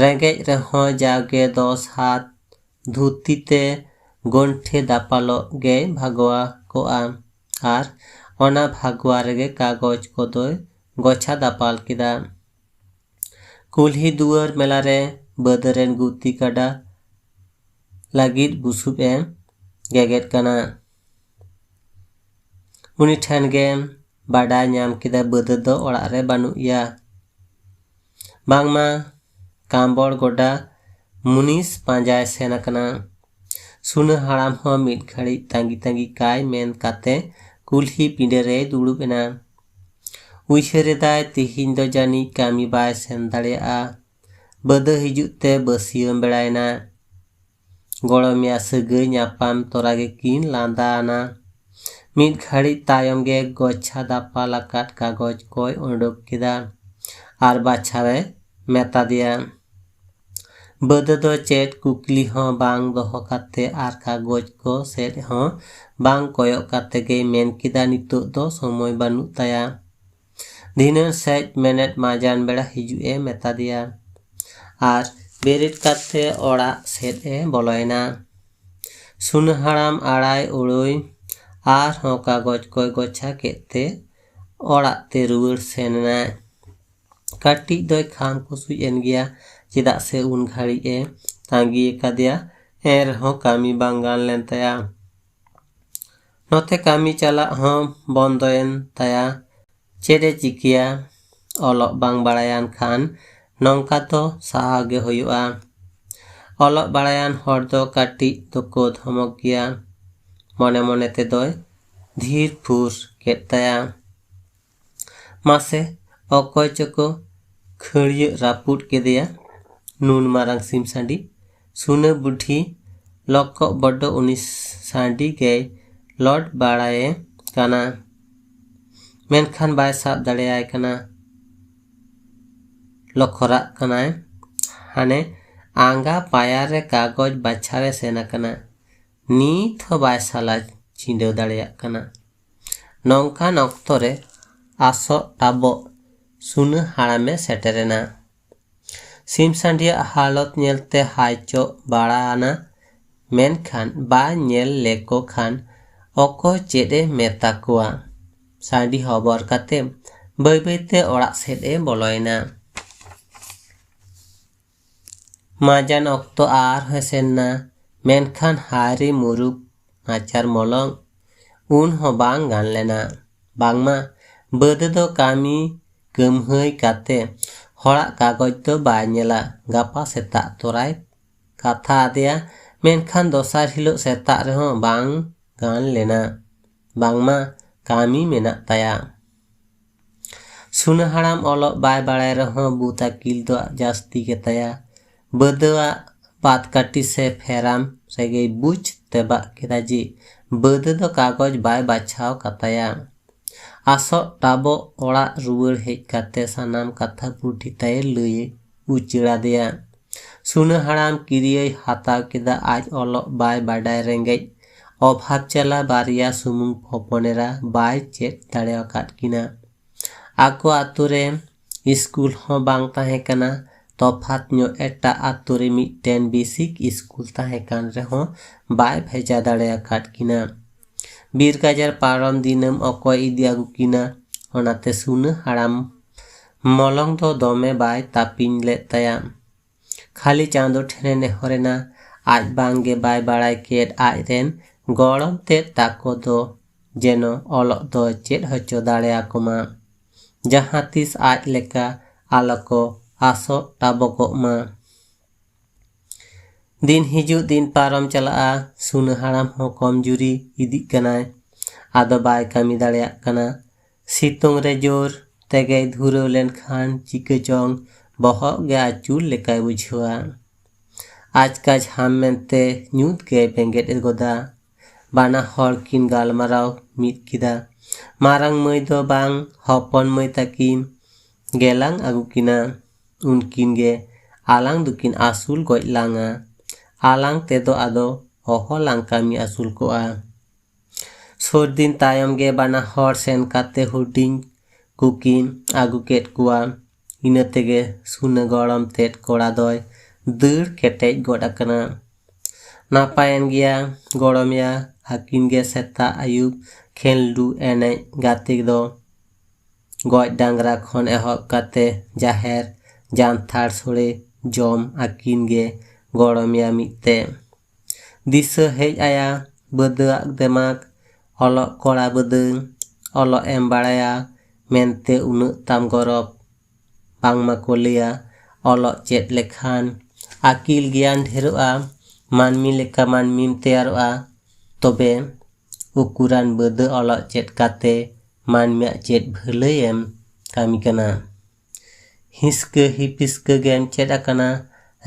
ᱨᱮᱸᱜᱮᱡ ᱨᱮᱦᱚᱸ ᱡᱟᱣᱜᱮ ᱫᱚᱥ ᱦᱟᱛ ᱫᱷᱩᱛᱤ ᱛᱮ ᱜᱚᱱᱴᱷᱮ ᱫᱟᱯᱟᱞᱚᱜ ᱜᱮᱭ ᱵᱷᱟᱜᱚᱣᱟ ᱠᱚᱜᱼᱟ ᱟᱨ ᱚᱱᱟ ᱵᱷᱟᱜᱚᱣᱟ ᱨᱮᱜᱮ ᱠᱟᱜᱚᱡᱽ ᱠᱚᱫᱚᱭ ᱜᱚᱪᱷᱟ ᱫᱟᱯᱟᱞ ᱠᱮᱫᱟ᱾ ᱠᱩᱞᱦᱤ ᱫᱩᱣᱟᱹᱨ ᱢᱮᱞᱟ ᱨᱮ ᱵᱟᱹᱫᱽ ᱨᱮᱱ ᱜᱩᱛᱤ ᱠᱟᱰᱟ ᱞᱟᱹᱜᱤᱫ ᱵᱩᱥᱩᱵ ᱮ ᱜᱮᱜᱮᱫ ᱠᱟᱱᱟ᱾ ᱩᱱᱤ ᱴᱷᱮᱱ ᱜᱮ ᱵᱟᱰᱟᱭ ᱧᱟᱢ ᱠᱮᱫᱟ ᱵᱟᱹᱫᱟᱹ ᱫᱚ ᱚᱲᱟᱜ ᱨᱮ ᱵᱟᱹᱱᱩᱜ ᱮᱭᱟ᱾ ᱵᱟᱝᱢᱟ ᱠᱟᱢᱵᱚᱲ ᱜᱚᱰᱟ ᱢᱩᱱᱤᱥ ᱯᱟᱸᱡᱟᱭ ᱥᱮᱱ ᱟᱠᱟᱱᱟ᱾ ᱥᱩᱱᱟᱹ ᱦᱟᱲᱟᱢ ᱦᱚᱸ ᱢᱤᱫ ᱜᱷᱟᱹᱲᱤᱡ ᱛᱟᱺᱜᱤ ᱛᱟᱺᱜᱤ ᱠᱟᱭ ᱢᱮᱱ ᱠᱟᱛᱮ ᱠᱩᱞᱦᱤ ᱯᱤᱸᱰᱟᱹ ᱨᱮᱭ ᱫᱩᱲᱩᱵ ᱮᱱᱟ᱾ ᱩᱭᱦᱟᱹᱨ ᱮᱫᱟᱭ, ᱛᱤᱦᱤᱧ ᱫᱚ ᱡᱟᱹᱱᱤᱡ ᱠᱟᱹᱢᱤ ᱵᱟᱭ ᱥᱮᱱ ᱫᱟᱲᱮᱭᱟᱜᱼᱟ᱾ ᱵᱟᱹᱫᱟᱹ ᱦᱤᱡᱩᱜ ᱛᱮ ᱵᱟᱹᱥᱭᱟᱹᱢ ᱵᱮᱲᱟᱭᱮᱱᱟ᱾ ᱜᱚᱲᱚᱢᱮᱭᱟ ᱥᱟᱹᱜᱟᱹᱭ ᱧᱟᱯᱟᱢ ᱛᱚᱨᱟ ᱜᱮᱠᱤᱱ ᱞᱟᱸᱫᱟ ᱟᱱᱟ᱾ ᱢᱤᱫ ᱜᱷᱟᱹᱲᱤᱡ ᱛᱟᱭᱚᱢ ᱜᱮ ᱜᱚᱪᱷᱟ ᱫᱟᱯᱟᱞ ᱟᱠᱟᱫ ᱠᱟᱜᱚᱡᱽ ᱠᱚᱭ ᱚᱰᱚᱠ ᱠᱮᱫᱟ ᱟᱨ ᱵᱟᱪᱷᱟᱣᱮ ᱢᱮᱛᱟ ᱫᱮᱭᱟ᱾ ᱵᱟᱹᱫᱟᱹ ᱫᱚ ᱪᱮᱫ ᱠᱩᱠᱞᱤ ᱦᱚᱸ ᱵᱟᱝ ᱫᱚᱦᱚ ᱠᱟᱛᱮ ᱟᱨ ᱠᱟᱜᱚᱡᱽ ᱠᱚ ᱥᱮᱫ ᱦᱚᱸ ᱵᱟᱝ ᱠᱚᱭᱚᱜ ᱠᱟᱛᱮ ᱜᱮᱭ ᱢᱮᱱ ᱠᱮᱫᱟ, ᱱᱤᱛᱚᱜ ᱫᱚ ᱥᱚᱢᱚᱭ ᱵᱟᱹᱱᱩᱜ ᱛᱟᱭᱟ᱾ ᱫᱷᱤᱱᱟᱹᱱ ᱥᱮᱡ ᱢᱮᱱᱮᱫ ᱢᱟᱡᱟᱱ ᱵᱮᱲᱟ ᱦᱤᱡᱩᱜ ᱮ ᱢᱮᱛᱟ ᱫᱮᱭᱟ᱾ ᱟᱨ ᱵᱮᱨᱮᱫ ᱠᱟᱛᱮ ᱚᱲᱟᱜ ᱥᱮᱫ ᱮ ᱵᱚᱞᱚᱭᱮᱱᱟ᱾ ᱥᱩᱱᱟᱹ ᱦᱟᱲᱟᱢ ᱟᱲᱟᱭ ᱩᱲᱩᱭ ᱟᱨᱦᱚᱸ ᱠᱟᱜᱚᱡᱽ ᱠᱚᱭ ᱜᱚᱪᱷᱟ ᱠᱮᱫ ᱛᱮ ᱚᱲᱟᱜ ᱛᱮ ᱨᱩᱣᱟᱹᱲ ᱥᱮᱱ ᱮᱱᱟᱭ᱾ ᱠᱟᱹᱴᱤᱡ ᱫᱚᱭ ᱠᱷᱟᱢ ᱠᱩᱥᱩᱡ ᱮᱱ ᱜᱮᱭᱟ, ᱪᱮᱫᱟᱜ ᱥᱮ ᱩᱱ ᱜᱷᱟᱹᱲᱤᱡ ᱮ ᱛᱟᱺᱜᱤ ᱟᱠᱟᱫᱮᱭᱟ, ᱮᱱ ᱨᱮᱦᱚᱸ ᱠᱟᱹᱢᱤ ᱵᱟᱝ ᱜᱟᱱ ᱞᱮᱱ ᱛᱟᱭᱟ᱾ ᱱᱚᱛᱮ ᱠᱟᱹᱢᱤ ᱪᱟᱞᱟᱜ ᱦᱚᱸ ᱵᱚᱱᱫᱚᱭᱮᱱ ᱛᱟᱭᱟ᱾ ᱪᱮᱫ ᱮ ᱪᱤᱠᱟᱹᱭᱟ? ᱚᱞᱚᱜ ᱵᱟᱝ ᱵᱟᱲᱟᱭᱟᱱ ᱠᱷᱟᱱ ᱱᱚᱝᱠᱟ ᱫᱚ ᱥᱟᱦᱟᱣ ᱜᱮ ᱦᱩᱭᱩᱜᱼᱟ᱾ ᱚᱞᱚᱜ ᱵᱟᱲᱟᱭᱟᱱ ᱦᱚᱲ ᱫᱚ ᱠᱟᱹᱴᱤᱡ ᱫᱚᱠᱚ ᱫᱷᱚᱢᱚᱠ ᱜᱮᱭᱟ᱾ ᱢᱚᱱᱮ ᱢᱚᱱᱮ ᱛᱮᱫᱚᱭ ᱫᱷᱤᱨ ᱛᱷᱩᱨ ᱠᱮᱫ ᱛᱟᱭᱟ᱾ ᱢᱟᱥᱮ, ᱚᱠᱚᱭ ᱪᱚᱠᱚ ᱠᱷᱟᱹᱲᱭᱟᱹᱜ ᱨᱟᱹᱯᱩᱫ ᱠᱮᱫᱮᱭᱟ᱾ ᱱᱩᱱ ᱢᱟᱨᱟᱝ ᱥᱤᱢ ᱥᱟᱺᱰᱤ, ᱥᱩᱱᱟᱹ ᱵᱩᱰᱷᱤ ᱞᱚᱠᱚᱜ ᱵᱚᱰᱚ ᱩᱱᱤ ᱥᱟᱺᱰᱤ ᱜᱮᱭ ᱞᱚᱰ ᱵᱟᱲᱟᱭᱮ ᱠᱟᱱᱟ, ᱢᱮᱱᱠᱷᱟᱱ ᱵᱟᱭ ᱥᱟᱵ ᱫᱟᱲᱮᱭᱟᱭ ᱠᱟᱱᱟ᱾ ᱞᱚᱠᱷᱚᱨᱟᱜ ᱠᱟᱱᱟᱭ᱾ ᱦᱟᱱᱮ ᱟᱸᱜᱟ ᱯᱟᱭᱟᱨ ᱨᱮ ᱠᱟᱜᱚᱡᱽ ᱵᱟᱪᱷᱟᱣᱮ ᱥᱮᱱ ᱟᱠᱟᱱᱟ᱾ ᱱᱤᱛ ᱦᱚᱸ ᱵᱟᱭ ᱥᱟᱞᱟ ᱪᱷᱤᱸᱰᱟᱹᱣ ᱫᱟᱲᱮᱭᱟᱜ ᱠᱟᱱᱟ᱾ ᱱᱚᱝᱠᱟᱱ ᱚᱠᱛᱚ ᱨᱮ ᱟᱥᱚᱜ ᱴᱟᱵᱚᱜ ᱥᱩᱱᱟᱹ ᱦᱟᱲᱟᱢᱮ ᱥᱮᱴᱮᱨᱮᱱᱟ᱾ ᱥᱤᱢ ᱥᱟᱺᱰᱤᱭᱟᱜ ᱦᱟᱞᱚᱛ ᱧᱮᱞᱛᱮ ᱦᱟᱭ ᱪᱚᱜ ᱵᱟᱲᱟ ᱟᱱᱟ, ᱢᱮᱱᱠᱷᱟᱱ ᱵᱟᱭ ᱧᱮᱞ ᱞᱮᱠᱚ ᱠᱷᱟᱱ ᱚᱠᱚᱭ ᱪᱮᱫ ᱮ ᱢᱮᱛᱟ ᱠᱚᱣᱟ᱾ ᱥᱟᱺᱰᱤ ᱦᱚᱵᱚᱨ ᱠᱟᱛᱮ ᱵᱟᱹᱭ ᱵᱟᱹᱭᱛᱮ ᱚᱲᱟᱜ ᱥᱮᱫ ᱮ ᱵᱚᱞᱚᱭᱮᱱᱟ᱾ ᱢᱟᱡᱟᱱ ᱚᱠᱛᱚ ᱟᱨᱦᱚᱸᱭ ᱥᱮᱱ ᱱᱟ, ᱢᱮᱱᱠᱷᱟᱱ ᱦᱟᱭᱨᱮ ᱢᱩᱨᱩᱠ ᱱᱟᱪᱟᱨ ᱢᱚᱞᱚᱝ, ᱩᱱ ᱦᱚᱸ ᱵᱟᱝ ᱜᱟᱱ ᱞᱮᱱᱟ᱾ ᱵᱟᱝᱢᱟ ᱵᱟᱹᱫᱽ ᱫᱚ ᱠᱟᱹᱢᱤ ᱠᱟᱹᱢᱦᱟᱹᱭ ᱠᱟᱛᱮ ᱦᱚᱲᱟᱜ ᱠᱟᱜᱚᱡᱽ ᱫᱚ ᱵᱟᱭ ᱧᱮᱞᱟ, ᱜᱟᱯᱟ ᱥᱮᱛᱟᱜ ᱛᱚᱨᱟᱭ ᱠᱟᱛᱷᱟ ᱟᱫᱮᱭᱟ, ᱢᱮᱱᱠᱷᱟᱱ ᱫᱚᱥᱟᱨ ᱦᱤᱞᱳᱜ ᱥᱮᱛᱟᱜ ᱨᱮᱦᱚᱸ ᱵᱟᱝ ᱜᱟᱱ ᱞᱮᱱᱟ, ᱵᱟᱝᱢᱟ ᱠᱟᱹᱢᱤ ᱢᱮᱱᱟᱜ ᱛᱟᱭᱟ᱾ ᱥᱩᱱᱟᱹ ᱦᱟᱲᱟᱢ ᱚᱞᱚᱜ ᱵᱟᱭ ᱵᱟᱲᱟᱭ ᱨᱮᱦᱚᱸ ᱵᱩᱫ ᱟᱹᱠᱤᱞ ᱫᱚ ᱡᱟᱹᱥᱛᱤ ᱜᱮᱛᱟᱭᱟ᱾ ᱵᱟᱹᱫᱟᱹᱣᱟᱜ ᱵᱟᱫ ᱠᱟᱹᱴᱤ ᱥᱮ ᱯᱷᱮᱨᱟᱢ ᱨᱮᱜᱮᱭ ᱵᱩᱡᱽ ᱛᱮᱵᱟᱜ ᱠᱮᱫᱟ ᱡᱮ ᱵᱟᱹᱫᱟᱹ ᱫᱚ ᱠᱟᱜᱚᱡᱽ ᱵᱟᱭ ᱵᱟᱪᱷᱟᱣ ᱠᱟᱛᱟᱭᱟ᱾ ᱟᱥᱚᱜ ᱴᱟᱵᱚᱜ ᱚᱲᱟᱜ ᱨᱩᱣᱟᱹᱲ ᱦᱮᱡ ᱠᱟᱛᱮ ᱥᱟᱱᱟᱢ ᱠᱟᱛᱷᱟ ᱵᱩᱰᱷᱤ ᱛᱟᱭᱮ ᱞᱟᱹᱭ ᱩᱪᱟᱹᱲ ᱟᱫᱮᱭᱟ᱾ ᱥᱩᱱᱟᱹ ᱦᱟᱲᱟᱢ ᱠᱤᱨᱤᱭᱟᱹᱭ ᱦᱟᱛᱟᱣ ᱠᱮᱫᱟ, ᱟᱡ ᱚᱞᱚᱜ ᱵᱟᱭ ᱵᱟᱰᱟᱭ, ᱨᱮᱸᱜᱮᱡ ᱚᱵᱷᱟᱵ ᱡᱟᱞᱟ ᱵᱟᱨᱭᱟ ᱥᱩᱢᱩᱝ ᱦᱚᱯᱚᱱᱮᱨᱟ ᱵᱟᱭ ᱪᱮᱫ ᱫᱟᱲᱮ ᱟᱠᱟᱫ ᱠᱤᱱᱟ᱾ ᱟᱠᱚ ᱟᱛᱳ ᱨᱮ ᱥᱠᱩᱞ ᱦᱚᱸ ᱵᱟᱝ ᱛᱟᱦᱮᱸ ᱠᱟᱱᱟ᱾ ᱛᱚᱯᱷᱟᱛ ᱧᱚᱜ ᱮᱴᱟᱜ ᱟᱛᱳ ᱨᱮ ᱢᱤᱫᱴᱮᱱ ᱵᱮᱥᱤᱠ ᱥᱠᱩᱞ ᱛᱟᱦᱮᱸ ᱠᱟᱱ ᱨᱮᱦᱚᱸ ᱵᱟᱭ ᱵᱷᱮᱡᱟ ᱫᱟᱲᱮ ᱟᱠᱟᱫ ᱠᱤᱱᱟ᱾ ᱵᱤᱨ ᱜᱟᱡᱟᱲ ᱯᱟᱨᱚᱢ ᱫᱤᱱᱟᱹᱢ ᱚᱠᱚᱭ ᱤᱫᱤ ᱟᱹᱜᱩ ᱠᱤᱱᱟ, ᱚᱱᱟᱛᱮ ᱥᱩᱱᱟᱹ ᱦᱟᱲᱟᱢ ᱢᱚᱞᱚᱝ ᱫᱚ ᱫᱚᱢᱮ ᱵᱟᱭ ᱛᱟᱹᱯᱤᱧ ᱞᱮᱫ ᱛᱟᱭᱟ᱾ ᱠᱷᱟᱹᱞᱤ ᱪᱟᱸᱫᱚ ᱴᱷᱮᱱᱮ ᱱᱮᱦᱚᱨᱮᱱᱟ, ᱟᱡ ᱵᱟᱝ ᱜᱮ ᱵᱟᱭ ᱵᱟᱲᱟᱭ ᱠᱮᱫ ᱟᱡ ᱨᱮᱱ ᱜᱚᱲᱚᱢ ᱛᱮᱫ ᱛᱟᱠᱚ ᱫᱚ ᱡᱮᱱᱚ ᱚᱞᱚᱜ ᱫᱚ ᱪᱮᱫ ᱦᱚᱪᱚ ᱫᱟᱲᱮᱭᱟᱠᱚ ᱢᱟ᱾ ᱡᱟᱦᱟᱸ ᱛᱤᱥ ᱟᱡ ᱞᱮᱠᱟ ᱟᱞᱚ ᱠᱚ ᱟᱥᱚᱜ ᱴᱟᱵᱚᱜᱚᱜ ᱢᱟ᱾ ᱫᱤᱱ ᱦᱤᱡᱩᱜ ᱫᱤᱱ ᱯᱟᱨᱚᱢ ᱪᱟᱞᱟᱜᱼᱟ, ᱥᱩᱱᱟᱹ ᱦᱟᱲᱟᱢ ᱦᱚᱸ ᱠᱚᱢ ᱡᱩᱨᱤ ᱤᱫᱤᱜ ᱠᱟᱱᱟᱭ, ᱟᱫᱚ ᱵᱟᱭ ᱠᱟᱹᱢᱤ ᱫᱟᱲᱮᱭᱟᱜ ᱠᱟᱱᱟ᱾ ᱥᱤᱛᱩᱝ ᱨᱮ ᱡᱳᱨ ᱛᱮᱜᱮᱭ ᱫᱷᱩᱨᱟᱹᱣ ᱞᱮᱱᱠᱷᱟᱱ ᱪᱤᱠᱟᱹ ᱪᱚᱝ ᱵᱚᱦᱚᱜ ᱜᱮ ᱟᱹᱪᱩᱨ ᱞᱮᱠᱟᱭ ᱵᱩᱡᱷᱟᱹᱣᱟ᱾ ᱟᱪᱠᱟ ᱡᱷᱟᱢ ᱢᱮᱱᱛᱮ ᱧᱩᱛ ᱜᱮᱭ ᱵᱮᱸᱜᱮᱫ ᱜᱚᱫᱟ᱾ ᱵᱟᱱᱟ ᱦᱚᱲ ᱠᱤᱱ ᱜᱟᱞᱢᱟᱨᱟᱣ ᱢᱤᱫ ᱠᱮᱫᱟ᱾ ᱢᱟᱨᱟᱝ ᱢᱟᱹᱭ ᱫᱚ ᱵᱟᱝ, ᱦᱚᱯᱚᱱ ᱢᱟᱹᱭ ᱛᱟᱹᱠᱤᱱ ᱜᱮᱞᱟᱝ ᱟᱹᱜᱩ ᱠᱤᱱᱟ᱾ ᱩᱱᱠᱤᱱ ᱜᱮ ᱟᱞᱟᱝ ᱫᱚᱠᱤᱱ ᱟᱹᱥᱩᱞ ᱜᱚᱡ ᱞᱟᱝᱟ᱾ ᱟᱞᱟᱝ ᱛᱮᱫᱚ ᱟᱫᱚ ᱚᱦᱚᱞᱟᱝ ᱠᱟᱹᱢᱤ ᱟᱹᱥᱩᱞ ᱠᱚᱜᱼᱟ᱾ ᱥᱩᱨ ᱫᱤᱱ ᱛᱟᱭᱚᱢ ᱜᱮ ᱵᱟᱱᱟ ᱦᱚᱲ ᱥᱮᱱ ᱠᱟᱛᱮ ᱦᱩᱰᱤᱧ ᱠᱚᱠᱤᱱ ᱟᱹᱜᱩ ᱠᱮᱫ ᱠᱚᱣᱟ᱾ ᱤᱱᱟᱹ ᱛᱮᱜᱮ ᱥᱩᱱᱟᱹ ᱜᱚᱲᱚᱢ ᱛᱮᱫ ᱠᱚᱲᱟ ᱫᱚᱭ ᱫᱟᱹᱲ ᱠᱮᱴᱮᱡ ᱜᱚᱫ ᱟᱠᱟᱱᱟ᱾ ᱱᱟᱯᱟᱭᱮᱱ ᱜᱮᱭᱟ ᱜᱚᱲᱚᱢᱮᱭᱟ, ᱟᱹᱠᱤᱱ ᱜᱮ ᱥᱮᱛᱟᱜ ᱟᱹᱭᱩᱵ ᱠᱷᱮᱞᱰᱩ ᱮᱱᱮᱡ ᱜᱟᱛᱮ ᱫᱚ᱾ ᱜᱚᱡ ᱰᱟᱝᱨᱟ ᱠᱷᱚᱱ ᱮᱦᱚᱵ ᱠᱟᱛᱮ ᱡᱟᱦᱮᱨ ᱡᱟᱱᱛᱷᱟᱲ ᱥᱳᱲᱮ ᱡᱚᱢ ᱟᱹᱠᱤᱱ ᱜᱮ ᱜᱚᱲᱚᱢᱮᱭᱟ ᱢᱤᱫ ᱛᱮ᱾ ᱫᱤᱥᱟᱹ ᱦᱮᱡ ᱟᱭᱟ ᱵᱟᱹᱫᱟᱹᱣᱟᱜ ᱫᱮᱢᱟᱜᱽ, ᱚᱞᱚᱜ ᱠᱚᱲᱟ ᱵᱟᱹᱫᱟᱹ, ᱚᱞᱚᱜ ᱮᱢ ᱵᱟᱲᱟᱭᱟ ᱢᱮᱱᱛᱮ ᱩᱱᱟᱹᱜ ᱛᱟᱢ ᱜᱚᱨᱚᱵ᱾ ᱵᱟᱝᱢᱟ ᱠᱚ ᱞᱟᱹᱭᱟ, ᱚᱞᱚᱜ ᱪᱮᱫ ᱞᱮᱠᱷᱟᱱ ᱟᱹᱠᱤᱞ ᱜᱮᱭᱟᱱ ᱰᱷᱮᱨᱚᱜᱼᱟ, ᱢᱟᱹᱱᱢᱤ ᱞᱮᱠᱟ ᱢᱟᱹᱱᱢᱤᱢ ᱛᱮᱭᱟᱨᱚᱜᱼᱟ᱾ ᱛᱚᱵᱮ ᱩᱠᱩᱨᱟᱱ ᱵᱟᱹᱫᱟᱹ ᱚᱞᱚᱜ ᱪᱮᱫ ᱠᱟᱛᱮ ᱢᱟᱹᱱᱢᱤᱭᱟᱜ ᱪᱮᱫ ᱵᱷᱟᱹᱞᱟᱹᱭ ᱮᱢ ᱠᱟᱹᱢᱤ ᱠᱟᱱᱟ? ᱦᱤᱥᱠᱟᱹ ᱦᱤᱯᱤᱥᱠᱟᱹ ᱜᱮᱢ ᱪᱮᱫ ᱟᱠᱟᱱᱟ᱾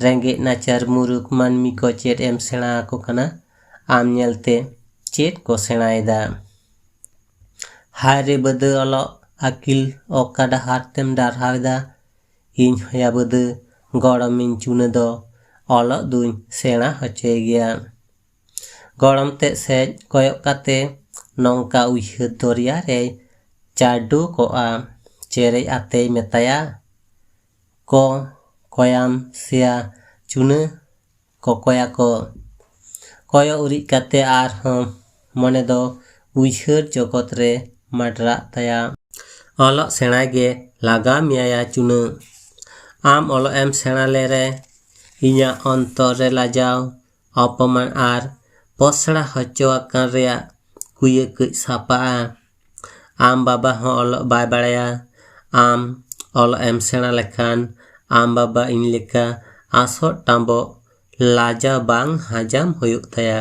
ᱨᱮᱸᱜᱮᱡ ᱱᱟᱪᱟᱨ ᱢᱩᱨᱩᱠ ᱢᱟᱹᱱᱢᱤ ᱠᱚ ᱪᱮᱫ ᱮᱢ ᱥᱮᱬᱟ ᱟᱠᱚ ᱠᱟᱱᱟ? ᱟᱢ ᱧᱮᱞᱛᱮ ᱪᱮᱫ ᱠᱚ ᱥᱮᱬᱟᱭᱮᱫᱟ? ᱦᱟᱭ ᱨᱮ ᱵᱟᱹᱫᱟᱹ ᱚᱞᱚᱜ ᱟᱹᱠᱤᱞ, ᱚᱠᱟ ᱰᱟᱦᱟᱨ ᱛᱮᱢ ᱰᱟᱨᱦᱟᱣ ᱮᱫᱟ? ᱤᱧ ᱦᱚᱸᱭᱟ ᱵᱟᱹᱫᱟᱹ ᱜᱚᱲᱚᱢᱤᱧ ᱪᱩᱱᱟᱹ ᱫᱚ ᱚᱞᱚᱜ ᱫᱩᱧ ᱥᱮᱬᱟ ᱦᱚᱪᱚᱭ ᱜᱮᱭᱟ᱾ ᱜᱚᱲᱚᱢ ᱛᱮᱫ ᱥᱮᱫ ᱠᱚᱭᱚᱜ ᱠᱟᱛᱮ ᱱᱚᱝᱠᱟ ᱩᱭᱦᱟᱹᱨ ᱫᱚᱨᱭᱟ ᱨᱮᱭ ᱪᱟᱰᱚ ᱠᱚᱜᱼᱟ, ᱪᱮᱨᱮᱡ ᱟᱛᱮᱭ ᱢᱮᱛᱟᱭᱟ, ᱠᱚ ᱠᱚᱭᱟᱢ ᱥᱮᱭᱟ ᱪᱩᱱᱟᱹ ᱠᱚᱠᱚᱭᱟᱠᱚ᱾ ᱠᱚᱭᱚᱜ ᱩᱨᱤᱡ ᱠᱟᱛᱮ ᱟᱨᱦᱚᱸ ᱢᱚᱱᱮ ᱫᱚ ᱩᱭᱦᱟᱹᱨ ᱡᱚᱜᱚᱛ ᱨᱮ ᱢᱟᱰᱨᱟᱜ ᱛᱟᱭᱟ᱾ ᱚᱞᱚᱜ ᱥᱮᱬᱟᱭ ᱜᱮ ᱞᱟᱜᱟᱣ ᱢᱮᱭᱟᱭᱟ ᱪᱩᱱᱟᱹ᱾ ᱟᱢ ᱚᱞᱚᱜ ᱮᱢ ᱥᱮᱬᱟ ᱞᱮᱨᱮ ᱤᱧᱟᱹᱜ ᱚᱱᱛᱚᱨ ᱨᱮ ᱞᱟᱡᱟᱣ, ᱚᱯᱚᱢᱟᱱ ᱟᱨ ᱯᱚᱥᱲᱟ ᱦᱚᱪᱚ ᱟᱠᱟᱱ ᱨᱮᱭᱟᱜ ᱠᱩᱭᱟᱹ ᱠᱟᱹᱡ ᱥᱟᱯᱟᱜᱼᱟ᱾ ᱟᱢ ᱵᱟᱵᱟ ᱦᱚᱸ ᱚᱞᱚᱜ ᱵᱟᱭ ᱵᱟᱲᱟᱭᱟ᱾ ᱟᱢ ᱚᱞᱚᱜ ᱮᱢ ᱥᱮᱬᱟ ᱞᱮᱠᱷᱟᱱ ᱟᱢ ᱵᱟᱵᱟ ᱤᱧ ᱞᱮᱠᱟ ᱟᱥᱚᱜ ᱴᱟᱢᱵᱚᱜ ᱞᱟᱡᱟ ᱵᱟᱝ ᱦᱟᱡᱟᱢ ᱦᱩᱭᱩᱜ ᱛᱟᱭᱟ᱾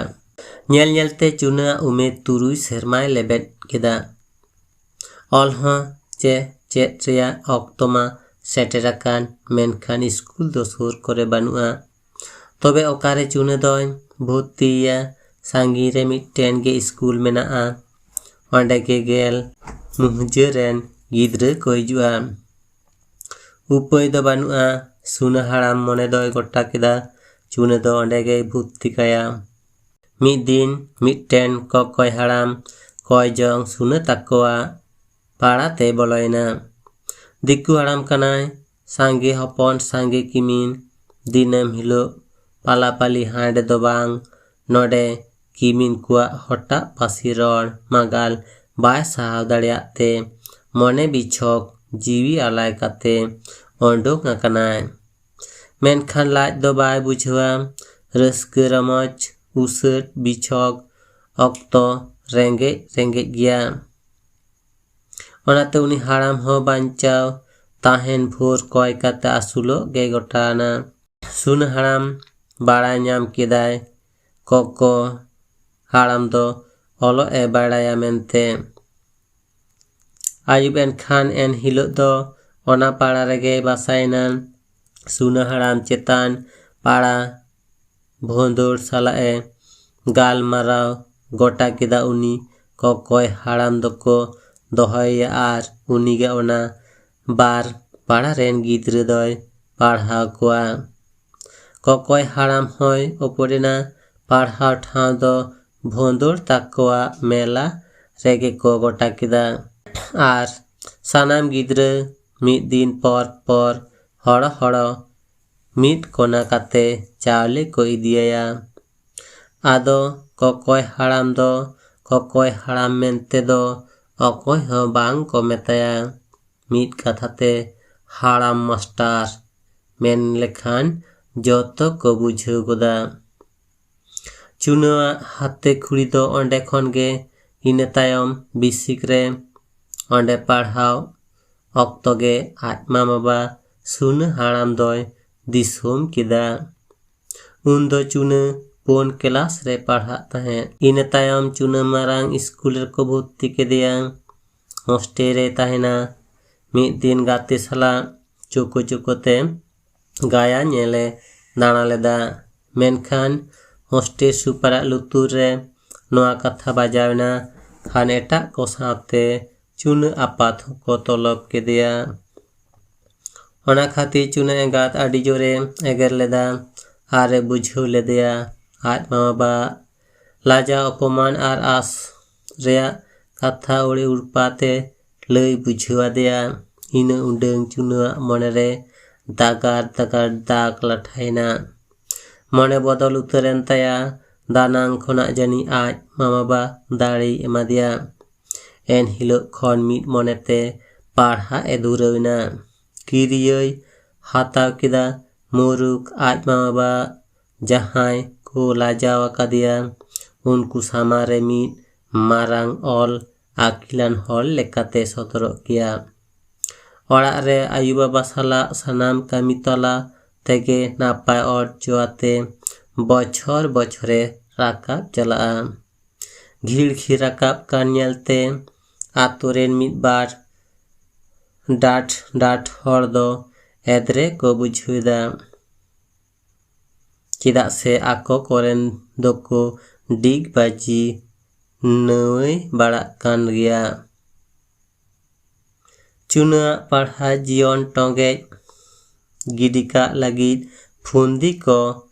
ᱧᱮᱞ ᱧᱮᱞᱛᱮ ᱪᱩᱱᱟᱹᱣᱟᱜ ᱩᱢᱮᱨ ᱛᱩᱨᱩᱭ ᱥᱮᱨᱢᱟᱭ ᱞᱮᱵᱮᱫ ᱠᱮᱫᱟ᱾ ᱚᱞ ᱦᱚᱸ ᱪᱮ ᱪᱮᱫ ᱨᱮᱭᱟᱜ ᱚᱠᱛᱚ ᱢᱟ ᱥᱮᱴᱮᱨ ᱟᱠᱟᱱ, ᱢᱮᱱᱠᱷᱟᱱ ᱤᱥᱠᱩᱞ ᱫᱚ ᱥᱩᱨ ᱠᱚᱨᱮ ᱵᱟᱹᱱᱩᱜᱼᱟ᱾ ᱛᱚᱵᱮ ᱚᱠᱟᱨᱮ ᱪᱩᱱᱟᱹ ᱫᱚᱭ ᱵᱷᱚᱨᱛᱤᱭᱮᱭᱟ? ᱥᱟᱺᱜᱤᱧ ᱨᱮ ᱢᱤᱫᱴᱮᱱ ᱜᱮ ᱤᱥᱠᱩᱞ ᱢᱮᱱᱟᱜᱼᱟ᱾ ᱚᱸᱰᱮ ᱜᱮ ᱜᱮᱞ ᱢᱩᱦᱡᱟᱹ ᱨᱮᱱ ᱜᱤᱫᱽᱨᱟᱹ ᱠᱚ ᱦᱤᱡᱩᱜᱼᱟ᱾ ᱩᱯᱟᱹᱭ ᱫᱚ ᱵᱟᱹᱱᱩᱜᱼᱟ᱾ ᱥᱩᱱᱟᱹ ᱦᱟᱲᱟᱢ ᱢᱚᱱᱮ ᱫᱚᱭ ᱜᱚᱴᱟ ᱠᱮᱫᱟ, ᱪᱩᱱᱟᱹ ᱫᱚ ᱚᱸᱰᱮ ᱜᱮᱭ ᱵᱷᱚᱨᱛᱤ ᱠᱟᱭᱟ᱾ ᱢᱤᱫ ᱫᱤᱱ ᱢᱤᱫᱴᱮᱱ ᱠᱚᱠᱚᱭ ᱦᱟᱲᱟᱢ ᱠᱚᱭ ᱡᱚᱝ ᱥᱩᱱᱟᱹ ᱛᱟᱠᱚᱣᱟᱜ ᱯᱟᱲᱟ ᱛᱮ ᱵᱚᱞᱚᱭᱮᱱᱟ᱾ ᱫᱤᱠᱩ ᱦᱟᱲᱟᱢ ᱠᱟᱱᱟᱭ, ᱥᱟᱸᱜᱮ ᱦᱚᱯᱚᱱ ᱥᱟᱸᱜᱮ ᱠᱤᱢᱤᱱ, ᱫᱤᱱᱟᱹᱢ ᱦᱤᱞᱳᱜ ᱯᱟᱞᱟᱯᱟᱞᱤ ᱦᱟᱸᱰᱮ ᱫᱚ ᱵᱟᱝ ᱱᱚᱰᱮ, ᱠᱤᱢᱤᱱ ᱠᱚᱣᱟᱜ ᱦᱚᱴᱟᱜ ᱯᱟᱹᱥᱤ ᱨᱚᱲ ᱢᱟᱜᱟᱞ ᱵᱟᱭ ᱥᱟᱦᱟᱣ ᱫᱟᱲᱮᱭᱟᱜ ᱛᱮ ᱢᱚᱱᱮ ᱵᱤᱪᱷᱚᱠ ᱡᱤᱣᱤ ᱟᱞᱟᱭ ᱠᱟᱛᱮ ᱳᱰᱳᱝ ᱟᱠᱟᱱᱟᱭ᱾ ᱢᱮᱱᱠᱷᱟᱱ ᱞᱟᱡ ᱫᱚ ᱵᱟᱭ ᱵᱩᱡᱷᱟᱹᱣᱟ᱾ ᱨᱟᱹᱥᱠᱟᱹ ᱨᱚᱢᱚᱡᱽ, ᱩᱥᱟᱹᱫ ᱵᱤᱪᱷᱚᱠ ᱚᱠᱛᱚ ᱨᱮᱸᱜᱮᱡ ᱨᱮᱸᱜᱮᱡ ᱜᱮᱭᱟ᱾ ᱚᱱᱟᱛᱮ ᱩᱱᱤ ᱦᱟᱲᱟᱢ ᱦᱚᱸ ᱵᱟᱧᱪᱟᱣ ᱛᱟᱦᱮᱱ ᱵᱷᱳᱨ ᱠᱚᱭ ᱠᱟᱛᱮ ᱟᱹᱥᱩᱞᱚᱜ ᱜᱮ ᱜᱚᱴᱟᱱᱟ᱾ ᱥᱩᱱᱟᱹ ᱦᱟᱲᱟᱢ ᱵᱟᱲᱟᱭ ᱧᱟᱢ ᱠᱮᱫᱟᱭ ᱠᱚᱠᱚ ᱦᱟᱲᱟᱢ ᱫᱚ ᱚᱞᱚᱜ ᱮ ᱵᱟᱲᱟᱭᱟ ᱢᱮᱱᱛᱮ᱾ ᱟᱹᱭᱩᱵ ᱮᱱᱠᱷᱟᱱ ᱮᱱ ᱦᱤᱞᱳᱜ ᱫᱚ ᱚᱱᱟ ᱯᱟᱲᱟ ᱨᱮᱜᱮ ᱵᱟᱥᱟᱭᱮᱱᱟ᱾ ᱥᱩᱱᱟᱹ ᱦᱟᱲᱟᱢ ᱪᱮᱛᱟᱱ ᱯᱟᱲᱟ ᱵᱷᱚᱸᱫᱳᱲ ᱥᱟᱞᱟᱜ ᱮ ᱜᱟᱞᱢᱟᱨᱟᱣ ᱜᱚᱴᱟ ᱠᱮᱫᱟ᱾ ᱩᱱᱤ ᱠᱚᱠᱚᱭ ᱦᱟᱲᱟᱢ ᱫᱚᱠᱚ ᱫᱚᱦᱚᱭᱮᱭᱟ ᱟᱨ ᱩᱱᱤᱜᱮ ᱚᱱᱟ ᱵᱟᱨ ᱯᱟᱲᱟ ᱨᱮᱱ ᱜᱤᱫᱽᱨᱟᱹ ᱫᱚᱭ ᱯᱟᱲᱦᱟᱣ ᱠᱚᱣᱟ᱾ ᱠᱚᱠᱚᱭ ᱦᱟᱲᱟᱢ ᱦᱚᱸᱭ ᱚᱯᱚᱫ ᱮᱱᱟ᱾ ᱯᱟᱲᱦᱟᱣ ᱴᱷᱟᱶ ᱫᱚ ᱵᱷᱚᱸᱫᱳᱲ ᱛᱟᱠᱚᱣᱟᱜ ᱢᱮᱞᱟ ᱨᱮᱜᱮ ᱠᱚ ᱜᱚᱴᱟ ᱠᱮᱫᱟ᱾ ᱟᱨ ᱥᱟᱱᱟᱢ ᱜᱤᱫᱽᱨᱟᱹ ᱢᱤᱫ ᱫᱤᱱ ᱯᱚᱨ ᱯᱚᱨ ᱦᱚᱲᱚ ᱦᱚᱲᱚ ᱢᱤᱫ ᱠᱚᱱᱟ ᱠᱟᱛᱮ ᱪᱟᱣᱞᱮ ᱠᱚ ᱤᱫᱤᱭᱟᱭᱟ᱾ ᱟᱫᱚ ᱠᱚᱠᱚᱭ ᱦᱟᱲᱟᱢ ᱫᱚ ᱠᱚᱠᱚᱭ ᱦᱟᱲᱟᱢ ᱢᱮᱱᱛᱮ ᱫᱚ ᱚᱠᱚᱭ ᱦᱚᱸ ᱵᱟᱝ ᱠᱚ ᱢᱮᱛᱟᱭᱟ᱾ ᱢᱤᱫ ᱠᱟᱛᱷᱟ ᱛᱮ ᱦᱟᱲᱟᱢ ᱢᱟᱥᱴᱟᱨ ᱢᱮᱱ ᱞᱮᱠᱷᱟᱱ ᱡᱚᱛᱚ ᱠᱚ ᱵᱩᱡᱷᱟᱹᱣ ᱜᱚᱫᱟ᱾ ᱪᱩᱱᱟᱹᱣᱟᱜ ᱦᱟᱛᱮ ᱠᱷᱩᱲᱤ ᱫᱚ ᱚᱸᱰᱮ ᱠᱷᱚᱱ ᱜᱮ ᱤᱱᱟᱹ ᱛᱟᱭᱚᱢ ᱵᱤᱥᱤᱠ ᱨᱮ ᱚᱸᱰᱮ ᱯᱟᱲᱦᱟᱣ ᱚᱠᱛᱚ ᱜᱮ ᱟᱡ ᱢᱟ ᱵᱟᱵᱟ ᱥᱩᱱᱟᱹ ᱦᱟᱲᱟᱢ ᱫᱚᱭ ᱫᱤᱥᱚᱢ ᱠᱮᱫᱟ᱾ ᱩᱱ ᱫᱚ ᱪᱩᱱᱟᱹ ᱯᱩᱱ ᱠᱮᱞᱟᱥ ᱨᱮ ᱯᱟᱲᱦᱟᱜ ᱛᱟᱦᱮᱸᱫ᱾ ᱤᱱᱟᱹ ᱛᱟᱭᱚᱢ ᱪᱩᱱᱟᱹ ᱢᱟᱨᱟᱝ ᱥᱠᱩᱞ ᱨᱮᱠᱚ ᱵᱷᱚᱨᱛᱤ ᱠᱮᱫᱮᱭᱟ᱾ ᱦᱳᱥᱴᱮᱞ ᱨᱮ ᱛᱟᱦᱮᱱᱟ᱾ ᱢᱤᱫ ᱫᱤᱱ ᱜᱟᱛᱮ ᱥᱟᱞᱟᱜ ᱪᱳᱠᱳ ᱪᱳᱠᱳ ᱛᱮ ᱜᱟᱭᱟᱱ ᱧᱮᱞᱮ ᱫᱟᱬᱟ ᱞᱮᱫᱟ᱾ ᱢᱮᱱᱠᱷᱟᱱ ᱦᱳᱥᱴᱮᱞ ᱥᱩᱯᱟᱨᱟᱜ ᱞᱩᱛᱩᱨ ᱨᱮ ᱱᱚᱣᱟ ᱠᱟᱛᱷᱟ ᱵᱟᱡᱟᱣ ᱮᱱᱟ ᱠᱷᱟᱱ ᱮᱴᱟᱜ ᱠᱚ ᱥᱟᱶᱛᱮ ᱪᱩᱱᱟᱹ ᱟᱯᱟᱛ ᱦᱚᱸᱠᱚ ᱛᱚᱞᱚᱵ ᱠᱮᱫᱮᱭᱟ᱾ ᱚᱱᱟ ᱠᱷᱟᱹᱛᱤᱨ ᱪᱩᱱᱟᱹ ᱮᱸᱜᱟᱛ ᱟᱹᱰᱤ ᱡᱳᱨᱮ ᱮᱜᱮᱨ ᱞᱮᱫᱟ ᱟᱨ ᱮ ᱵᱩᱡᱷᱟᱹᱣ ᱞᱮᱫᱮᱭᱟ ᱟᱡ ᱢᱟ ᱵᱟᱵᱟᱣᱟᱜ ᱞᱟᱡᱟᱣ ᱚᱯᱚᱢᱟᱱ ᱟᱨ ᱟᱸᱥ ᱨᱮᱭᱟᱜ ᱠᱟᱛᱷᱟ ᱟᱹᱰᱤ ᱩᱲᱯᱟᱛᱮ ᱞᱟᱹᱭ ᱵᱩᱡᱷᱟᱹᱣ ᱟᱫᱮᱭᱟ᱾ ᱤᱱᱟᱹ ᱩᱰᱟᱹᱝ ᱪᱩᱱᱟᱹᱣᱟᱜ ᱢᱚᱱᱮᱨᱮ ᱫᱟᱜᱟᱨ ᱫᱟᱜᱟᱨ ᱫᱟᱜᱽ ᱞᱟᱴᱷᱟᱭᱮᱱᱟ᱾ ᱢᱚᱱᱮ ᱵᱚᱫᱚᱞ ᱩᱛᱟᱹᱨᱮᱱ ᱛᱟᱭᱟ᱾ ᱫᱟᱱᱟᱝ ᱠᱷᱚᱱᱟᱜ ᱡᱟᱹᱱᱤᱡ ᱟᱡ ᱢᱟ ᱵᱟᱵᱟ ᱫᱟᱲᱮᱭ ᱮᱢᱟᱫᱮᱭᱟ᱾ ᱮᱱ ᱦᱤᱞᱳᱜ ᱠᱷᱚᱱ ᱢᱤᱫ ᱢᱚᱱᱮᱛᱮ ᱯᱟᱲᱦᱟᱜ ᱮ ᱫᱷᱩᱨᱟᱹᱣ ᱮᱱᱟ᱾ ᱠᱤᱨᱤᱭᱟᱹᱭ ᱦᱟᱛᱟᱣ ᱠᱮᱫᱟ᱾ ᱢᱩᱨᱩᱠ ᱟᱡ ᱢᱟ ᱵᱟᱵᱟ ᱡᱟᱦᱟᱸᱭ ᱠᱚ ᱞᱟᱡᱟᱣ ᱟᱠᱟᱫᱮᱭᱟ, ᱩᱱᱠᱩ ᱥᱟᱢᱟᱝ ᱨᱮ ᱢᱤᱫ ᱢᱟᱨᱟᱝ ᱚᱞ ᱟᱹᱠᱤᱞᱟᱱ ᱦᱚᱲ ᱞᱮᱠᱟᱛᱮ ᱥᱚᱫᱚᱨᱚᱜ ᱜᱮᱭᱟ᱾ ᱚᱲᱟᱜ ᱨᱮ ᱟᱭᱳ ᱵᱟᱵᱟ ᱥᱟᱞᱟᱜ ᱥᱟᱱᱟᱢ ᱠᱟᱹᱢᱤ ᱛᱟᱞᱟ ᱛᱮᱜᱮ ᱱᱟᱯᱟᱭ ᱚᱨᱡᱚ ᱟᱛᱮ ᱵᱚᱪᱷᱚᱨ ᱵᱚᱪᱷᱚᱨᱮ ᱨᱟᱠᱟᱵ ᱪᱟᱞᱟᱜᱼᱟ᱾ ᱜᱷᱤᱲ ᱜᱷᱤᱲ ᱨᱟᱠᱟᱵ ᱠᱟᱱ ᱧᱮᱞᱛᱮ ᱟᱛᱳ ᱨᱮᱱ ᱢᱤᱫ ᱵᱟᱨ ᱰᱟᱴ ᱰᱟᱴ ᱦᱚᱲ ᱫᱚ ᱮᱫᱽᱨᱮ ᱠᱚ ᱵᱩᱡᱷᱟᱹᱣ ᱮᱫᱟ᱾ ᱪᱮᱫᱟᱜ ᱥᱮ ᱟᱠᱚ ᱠᱚᱨᱮᱱ ᱫᱚᱠᱚ ᱰᱤᱜᱽ ᱵᱟᱹᱡᱤ ᱱᱟᱹᱭ ᱵᱟᱲᱟᱜ ᱠᱟᱱ ᱜᱮᱭᱟ᱾ ᱪᱩᱱᱟᱹᱣᱟᱜ ᱯᱟᱲᱦᱟᱣ ᱡᱤᱭᱚᱱ ᱴᱚᱸᱜᱮᱡ ᱜᱤᱰᱤ ᱠᱟᱜ ᱞᱟᱹᱜᱤᱫ ᱯᱷᱩᱱᱫᱤ ᱠᱚ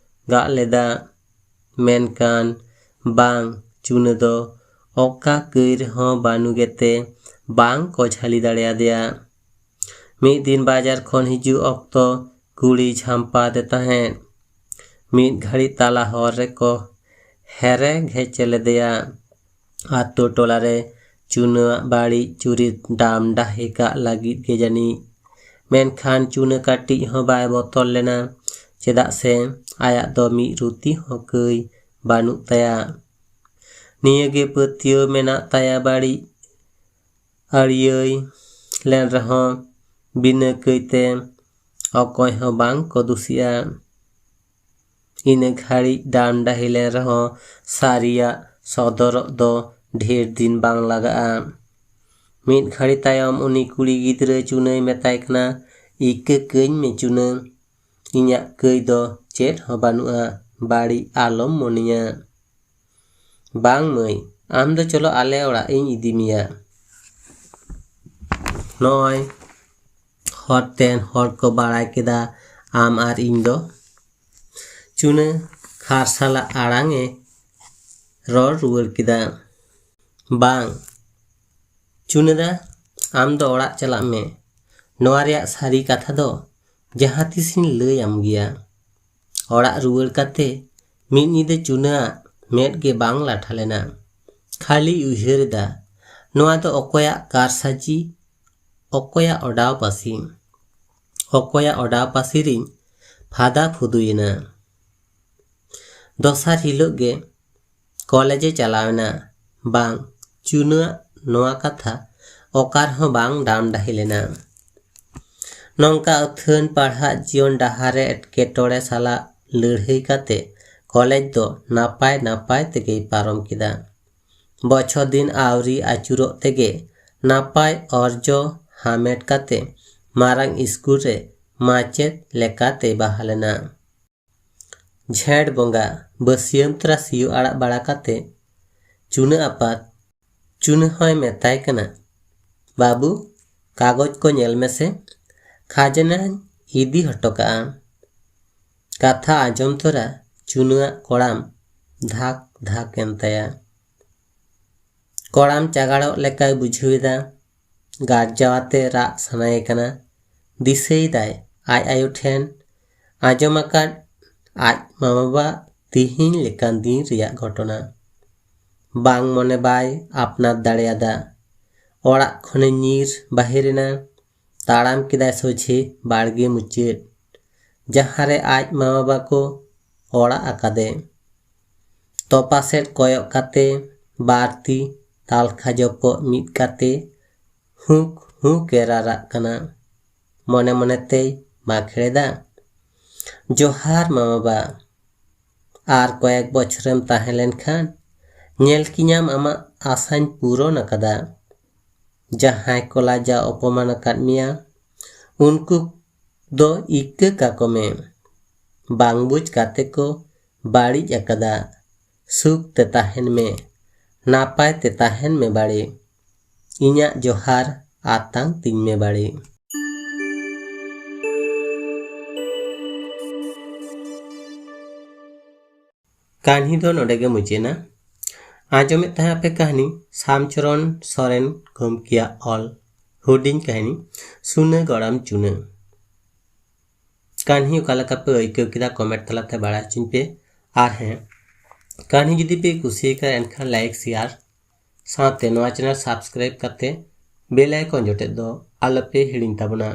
ᱜᱟᱜ ᱞᱮᱫᱟ᱾ ᱢᱮᱱᱠᱷᱟᱱ ᱵᱟᱝ, ᱪᱩᱱᱟᱹ ᱫᱚ ᱚᱠᱟ ᱠᱟᱹᱭ ᱨᱮᱦᱚᱸ ᱵᱟᱹᱱᱩ ᱜᱮᱛᱮ ᱵᱟᱝ ᱠᱚ ᱡᱷᱟᱹᱞᱤ ᱫᱟᱲᱮᱭᱟᱫᱮᱭᱟ᱾ ᱢᱤᱫ ᱫᱤᱱ ᱵᱟᱡᱟᱨ ᱠᱷᱚᱱ ᱦᱤᱡᱩᱜ ᱚᱠᱛᱚ ᱠᱩᱲᱤ ᱡᱷᱟᱢᱯᱟ ᱟᱫᱮ ᱛᱟᱦᱮᱸᱫ᱾ ᱢᱤᱫ ᱜᱷᱟᱹᱲᱤ ᱛᱟᱞᱟ ᱦᱚᱨ ᱨᱮᱠᱚ ᱦᱮᱨᱮ ᱜᱷᱮᱪᱮ ᱞᱮᱫᱮᱭᱟ᱾ ᱟᱛᱳ ᱴᱚᱞᱟ ᱨᱮ ᱪᱩᱱᱟᱹᱣᱟᱜ ᱵᱟᱹᱲᱤᱡ ᱪᱩᱨᱤᱛ ᱰᱟᱢ ᱰᱟᱦᱮ ᱠᱟᱜ ᱞᱟᱹᱜᱤᱫ ᱜᱮ ᱡᱟᱹᱱᱤᱡ᱾ ᱢᱮᱱᱠᱷᱟᱱ ᱪᱩᱱᱟᱹ ᱠᱟᱹᱴᱤᱡ ᱦᱚᱸ ᱵᱟᱭ ᱵᱚᱛᱚᱨ ᱞᱮᱱᱟ, ᱪᱮᱫᱟᱜ ᱥᱮ ᱟᱭᱟᱜ ᱫᱚ ᱢᱤᱫ ᱨᱩᱛᱤ ᱦᱚᱸ ᱠᱟᱹᱭ ᱵᱟᱹᱱᱩᱜ ᱛᱟᱭᱟ᱾ ᱱᱤᱭᱟᱹᱜᱮ ᱯᱟᱹᱛᱭᱟᱹᱣ ᱢᱮᱱᱟᱜ ᱛᱟᱭᱟ, ᱵᱟᱹᱲᱤᱡ ᱟᱹᱲᱭᱟᱹᱭ ᱞᱮᱱ ᱨᱮᱦᱚᱸ ᱵᱤᱱᱟᱹ ᱠᱟᱹᱭᱛᱮ ᱚᱠᱚᱭ ᱦᱚᱸ ᱵᱟᱝ ᱠᱚ ᱫᱩᱥᱤᱜᱼᱟ᱾ ᱤᱱᱟᱹ ᱜᱷᱟᱹᱲᱤᱡ ᱰᱟᱢ ᱰᱟᱹᱦᱤ ᱞᱮᱱ ᱨᱮᱦᱚᱸ ᱥᱟᱹᱨᱤᱭᱟᱜ ᱥᱚᱫᱚᱨᱚᱜ ᱫᱚ ᱰᱷᱮᱨ ᱫᱤᱱ ᱵᱟᱝ ᱞᱟᱜᱟᱜᱼᱟ᱾ ᱢᱤᱫ ᱜᱷᱟᱹᱲᱤ ᱛᱟᱭᱚᱢ ᱩᱱᱤ ᱠᱩᱲᱤ ᱜᱤᱫᱽᱨᱟᱹ ᱪᱩᱱᱟᱹᱭ ᱢᱮᱛᱟᱭ ᱠᱟᱱᱟ, "ᱤᱠᱟᱹ ᱠᱟᱹᱧ ᱢᱮ ᱪᱩᱱᱟᱹ, ᱤᱧᱟᱹᱜ ᱠᱟᱹᱭ ᱫᱚ ᱪᱮᱫ ᱦᱚᱸ ᱵᱟᱹᱱᱩᱜᱼᱟ, ᱵᱟᱹᱲᱤᱡ ᱟᱞᱚᱢ ᱢᱚᱱᱮᱧᱟ᱾" "ᱵᱟᱝ ᱢᱟᱹᱭ, ᱟᱢ ᱫᱚ ᱪᱚᱞᱚ ᱟᱞᱮ ᱚᱲᱟᱜ ᱤᱧ ᱤᱫᱤ ᱢᱮᱭᱟ᱾ ᱱᱚᱜᱼᱚᱭ ᱦᱚᱨ ᱛᱮᱱ ᱦᱚᱲ ᱠᱚ ᱵᱟᱲᱟᱭ ᱠᱮᱫᱟ ᱟᱢ ᱟᱨ ᱤᱧ ᱫᱚ᱾" ᱪᱩᱱᱟᱹ ᱠᱷᱟᱨᱥᱟᱞᱟᱜ ᱟᱲᱟᱝ ᱮ ᱨᱚᱲ ᱨᱩᱣᱟᱹᱲ ᱠᱮᱫᱟ, "ᱵᱟᱝ, ᱪᱩᱱᱟᱹ ᱫᱟ, ᱟᱢ ᱫᱚ ᱚᱲᱟᱜ ᱪᱟᱞᱟᱜ ᱢᱮ᱾ ᱱᱚᱣᱟ ᱨᱮᱭᱟᱜ ᱥᱟᱹᱨᱤ ᱠᱟᱛᱷᱟ ᱫᱚ ᱡᱟᱦᱟᱸ ᱛᱤᱥᱤᱧ ᱞᱟᱹᱭ ᱟᱢ ᱜᱮᱭᱟ᱾" ᱚᱲᱟᱜ ᱨᱩᱣᱟᱹᱲ ᱠᱟᱛᱮ ᱢᱤᱫ ᱧᱤᱫᱟᱹ ᱪᱩᱱᱟᱹᱣᱟᱜ ᱢᱮᱫ ᱜᱮ ᱵᱟᱝ ᱞᱟᱴᱷᱟ ᱞᱮᱱᱟ᱾ ᱠᱷᱟᱹᱞᱤ ᱩᱭᱦᱟᱹᱨ ᱮᱫᱟ, ᱱᱚᱣᱟ ᱫᱚ ᱚᱠᱚᱭᱟᱜ ᱠᱟᱨᱥᱟᱡᱤ, ᱚᱠᱚᱭᱟᱜ ᱚᱰᱟᱣ ᱯᱟᱹᱥᱤ, ᱚᱠᱚᱭᱟᱜ ᱚᱰᱟᱣ ᱯᱟᱹᱥᱤ ᱨᱤᱧ ᱯᱷᱟᱫᱟ ᱯᱷᱩᱫᱩᱭᱮᱱᱟ᱾ ᱫᱚᱥᱟᱨ ᱦᱤᱞᱳᱜ ᱜᱮ ᱠᱚᱞᱮᱡᱽ ᱮ ᱪᱟᱞᱟᱣ ᱮᱱᱟ᱾ ᱵᱟᱝ, ᱪᱩᱱᱟᱹᱣᱟᱜ ᱱᱚᱣᱟ ᱠᱟᱛᱷᱟ ᱚᱠᱟ ᱨᱮᱦᱚᱸ ᱵᱟᱝ ᱰᱟᱢ ᱰᱟᱹᱦᱤ ᱞᱮᱱᱟ᱾ ᱱᱚᱝᱠᱟ ᱟᱹᱛᱷᱟᱹᱱ ᱯᱟᱲᱦᱟᱜ ᱡᱤᱭᱚᱱ ᱰᱟᱦᱟᱨ ᱨᱮ ᱮᱴᱠᱮᱴᱚᱬᱮ ᱥᱟᱞᱟᱜ ᱞᱟᱹᱲᱦᱟᱹᱭ ᱠᱟᱛᱮ ᱠᱚᱞᱮᱡᱽ ᱫᱚ ᱱᱟᱯᱟᱭ ᱱᱟᱯᱟᱭ ᱛᱮᱜᱮᱭ ᱯᱟᱨᱚᱢ ᱠᱮᱫᱟ᱾ ᱵᱚᱪᱷᱚᱨ ᱫᱤᱱ ᱟᱹᱣᱨᱤ ᱟᱹᱪᱩᱨᱚᱜ ᱛᱮᱜᱮ ᱱᱟᱯᱟᱭ ᱚᱨᱡᱚ ᱦᱟᱢᱮᱴ ᱠᱟᱛᱮ ᱢᱟᱨᱟᱝ ᱥᱠᱩᱞ ᱨᱮ ᱢᱟᱪᱮᱫ ᱞᱮᱠᱟᱛᱮᱭ ᱵᱟᱦᱟᱞ ᱮᱱᱟ᱾ ᱡᱷᱮᱸᱴ ᱵᱚᱸᱜᱟ ᱵᱟᱹᱥᱭᱟᱹᱢ ᱛᱚᱨᱟ ᱥᱤᱭᱳᱜ ᱟᱲᱟᱜ ᱵᱟᱲᱟ ᱠᱟᱛᱮ ᱪᱩᱱᱟᱹ ᱟᱯᱟᱛ ᱪᱩᱱᱟᱹ ᱦᱚᱸᱭ ᱢᱮᱛᱟᱭ ᱠᱟᱱᱟ, "ᱵᱟᱹᱵᱩ, ᱠᱟᱜᱚᱡᱽ ᱠᱚ ᱧᱮᱞ ᱢᱮᱥᱮ, ᱠᱷᱟᱡᱽᱱᱟᱧ ᱤᱫᱤ ᱦᱚᱴᱚ ᱠᱟᱜᱼᱟ᱾" ᱠᱟᱛᱷᱟ ᱟᱸᱡᱚᱢ ᱛᱚᱨᱟ ᱪᱩᱱᱟᱹᱣᱟᱜ ᱠᱚᱲᱟᱢ ᱫᱷᱟᱠ ᱫᱷᱟᱠ ᱮᱱ ᱛᱟᱭᱟ᱾ ᱠᱚᱲᱟᱢ ᱪᱟᱜᱟᱲᱚᱜ ᱞᱮᱠᱟᱭ ᱵᱩᱡᱷᱟᱹᱣ ᱮᱫᱟ᱾ ᱜᱟᱨᱡᱟᱣ ᱟᱛᱮ ᱨᱟᱜ ᱥᱟᱱᱟᱭᱮ ᱠᱟᱱᱟ᱾ ᱫᱤᱥᱟᱹᱭᱮᱫᱟᱭ ᱟᱡ ᱟᱭᱳ ᱴᱷᱮᱱ ᱟᱸᱡᱚᱢ ᱟᱠᱟᱫ ᱟᱡ ᱢᱟᱢᱟ ᱵᱟᱵᱟ ᱛᱤᱦᱤᱧ ᱞᱮᱠᱟᱱ ᱫᱤᱱ ᱨᱮᱭᱟᱜ ᱜᱷᱚᱴᱚᱱᱟ᱾ ᱵᱟᱝ ᱢᱚᱱᱮ ᱵᱟᱭ ᱟᱯᱱᱟᱨ ᱫᱟᱲᱮᱭᱟᱫᱟ᱾ ᱚᱲᱟᱜ ᱠᱷᱚᱱᱮ ᱧᱤᱨ ᱵᱟᱦᱮᱨ ᱮᱱᱟ᱾ ᱛᱟᱲᱟᱢ ᱠᱮᱫᱟᱭ ᱥᱚᱡᱷᱮ ᱵᱟᱲᱜᱮ ᱢᱩᱪᱟᱹᱫ, ᱡᱟᱦᱟᱸ ᱨᱮ ᱟᱡ ᱢᱟᱢᱟ ᱵᱟᱵᱟ ᱠᱚ ᱚᱲᱟᱜ ᱟᱠᱟᱫᱮ᱾ ᱛᱚᱯᱟ ᱥᱮᱫ ᱠᱚᱭᱚᱜ ᱠᱟᱛᱮ ᱵᱟᱨ ᱛᱤ ᱛᱟᱞᱠᱷᱟ ᱡᱚᱯᱚᱜ ᱢᱤᱫ ᱠᱟᱛᱮ ᱦᱩᱸᱠ ᱦᱩᱸᱠ ᱮ ᱨᱟᱨᱟᱜ ᱠᱟᱱᱟ᱾ ᱢᱚᱱᱮ ᱢᱚᱱᱮ ᱛᱮᱭ ᱢᱟᱜᱽ ᱦᱮᱲᱮᱫᱟ᱾ ᱡᱚᱦᱟᱨ ᱢᱟᱢᱟ ᱵᱟ, ᱟᱨ ᱠᱚᱭᱮᱠ ᱵᱚᱪᱷᱚᱨᱮᱢ ᱛᱟᱦᱮᱸ ᱞᱮᱱᱠᱷᱟᱱ ᱧᱮᱞ ᱠᱤᱧᱟᱢ ᱟᱢᱟᱜ ᱟᱥᱟᱧ ᱯᱩᱨᱚᱱ ᱟᱠᱟᱫᱟ᱾ ᱡᱟᱦᱟᱸᱭ ᱠᱚ ᱞᱟᱡᱟᱣ ᱚᱯᱚᱢᱟᱱ ᱟᱠᱟᱫ ᱢᱮᱭᱟ, ᱩᱱᱠᱩ ᱫᱚ ᱤᱠᱟᱹ ᱠᱟᱠᱚ ᱢᱮ᱾ ᱵᱟᱝ ᱵᱩᱡᱽ ᱠᱟᱛᱮ ᱠᱚ ᱵᱟᱹᱲᱤᱡ ᱟᱠᱟᱫᱟ᱾ ᱥᱩᱠ ᱛᱮ ᱛᱟᱦᱮᱱ ᱢᱮ, ᱱᱟᱯᱟᱭ ᱛᱮ ᱛᱟᱦᱮᱱ ᱢᱮ ᱵᱟᱲᱮ᱾ ᱤᱧᱟᱜ ᱡᱚᱦᱟᱨ ᱟᱛᱟᱝ ᱛᱤᱧ ᱢᱮ ᱵᱟᱲᱮ᱾ ᱠᱟᱹᱦᱱᱤ ᱫᱚ ᱱᱚᱰᱮ ᱜᱮ ᱢᱩᱪᱟᱹᱫ ᱮᱱᱟ᱾ ᱟᱸᱡᱚᱢᱮᱫ ᱛᱟᱦᱮᱸ ᱟᱯᱮ ᱠᱟᱹᱦᱱᱤ ᱥᱟᱢᱪᱚᱨᱚᱱ ᱥᱚᱨᱮᱱ ᱜᱚᱢᱠᱮᱭᱟᱜ ᱚᱞ ᱦᱩᱰᱤᱧ ᱠᱟᱹᱦᱱᱤ ᱥᱩᱱᱟᱹ ᱜᱚᱲᱟᱢ ᱪᱩᱱᱟᱹ᱾ ᱠᱟᱹᱦᱱᱤ ᱚᱠᱟ ᱞᱮᱠᱟ ᱯᱮ ᱟᱹᱭᱠᱟᱹᱣ ᱠᱮᱫᱟ, ᱠᱚᱢᱮᱱᱴ ᱛᱟᱞᱟᱛᱮ ᱵᱟᱲᱟᱭ ᱦᱚᱪᱚᱧ ᱯᱮ᱾ ᱟᱨ ᱦᱮᱸ, ᱠᱟᱹᱦᱱᱤ ᱡᱩᱫᱤ ᱯᱮ ᱠᱩᱥᱤᱭᱟᱠᱟᱫᱟ, ᱮᱱᱠᱷᱟᱱ ᱞᱟᱭᱤᱠ, ᱥᱮᱭᱟᱨ ᱥᱟᱶᱛᱮ ᱱᱚᱣᱟ ᱪᱮᱱᱮᱞ ᱥᱟᱵᱥᱠᱨᱟᱭᱤᱵ ᱠᱟᱛᱮ ᱵᱮᱞ ᱟᱭᱠᱚᱱ ᱡᱚᱴᱮᱫ ᱫᱚ ᱟᱞᱚᱯᱮ ᱦᱤᱲᱤᱧ ᱛᱟᱵᱚᱱᱟ᱾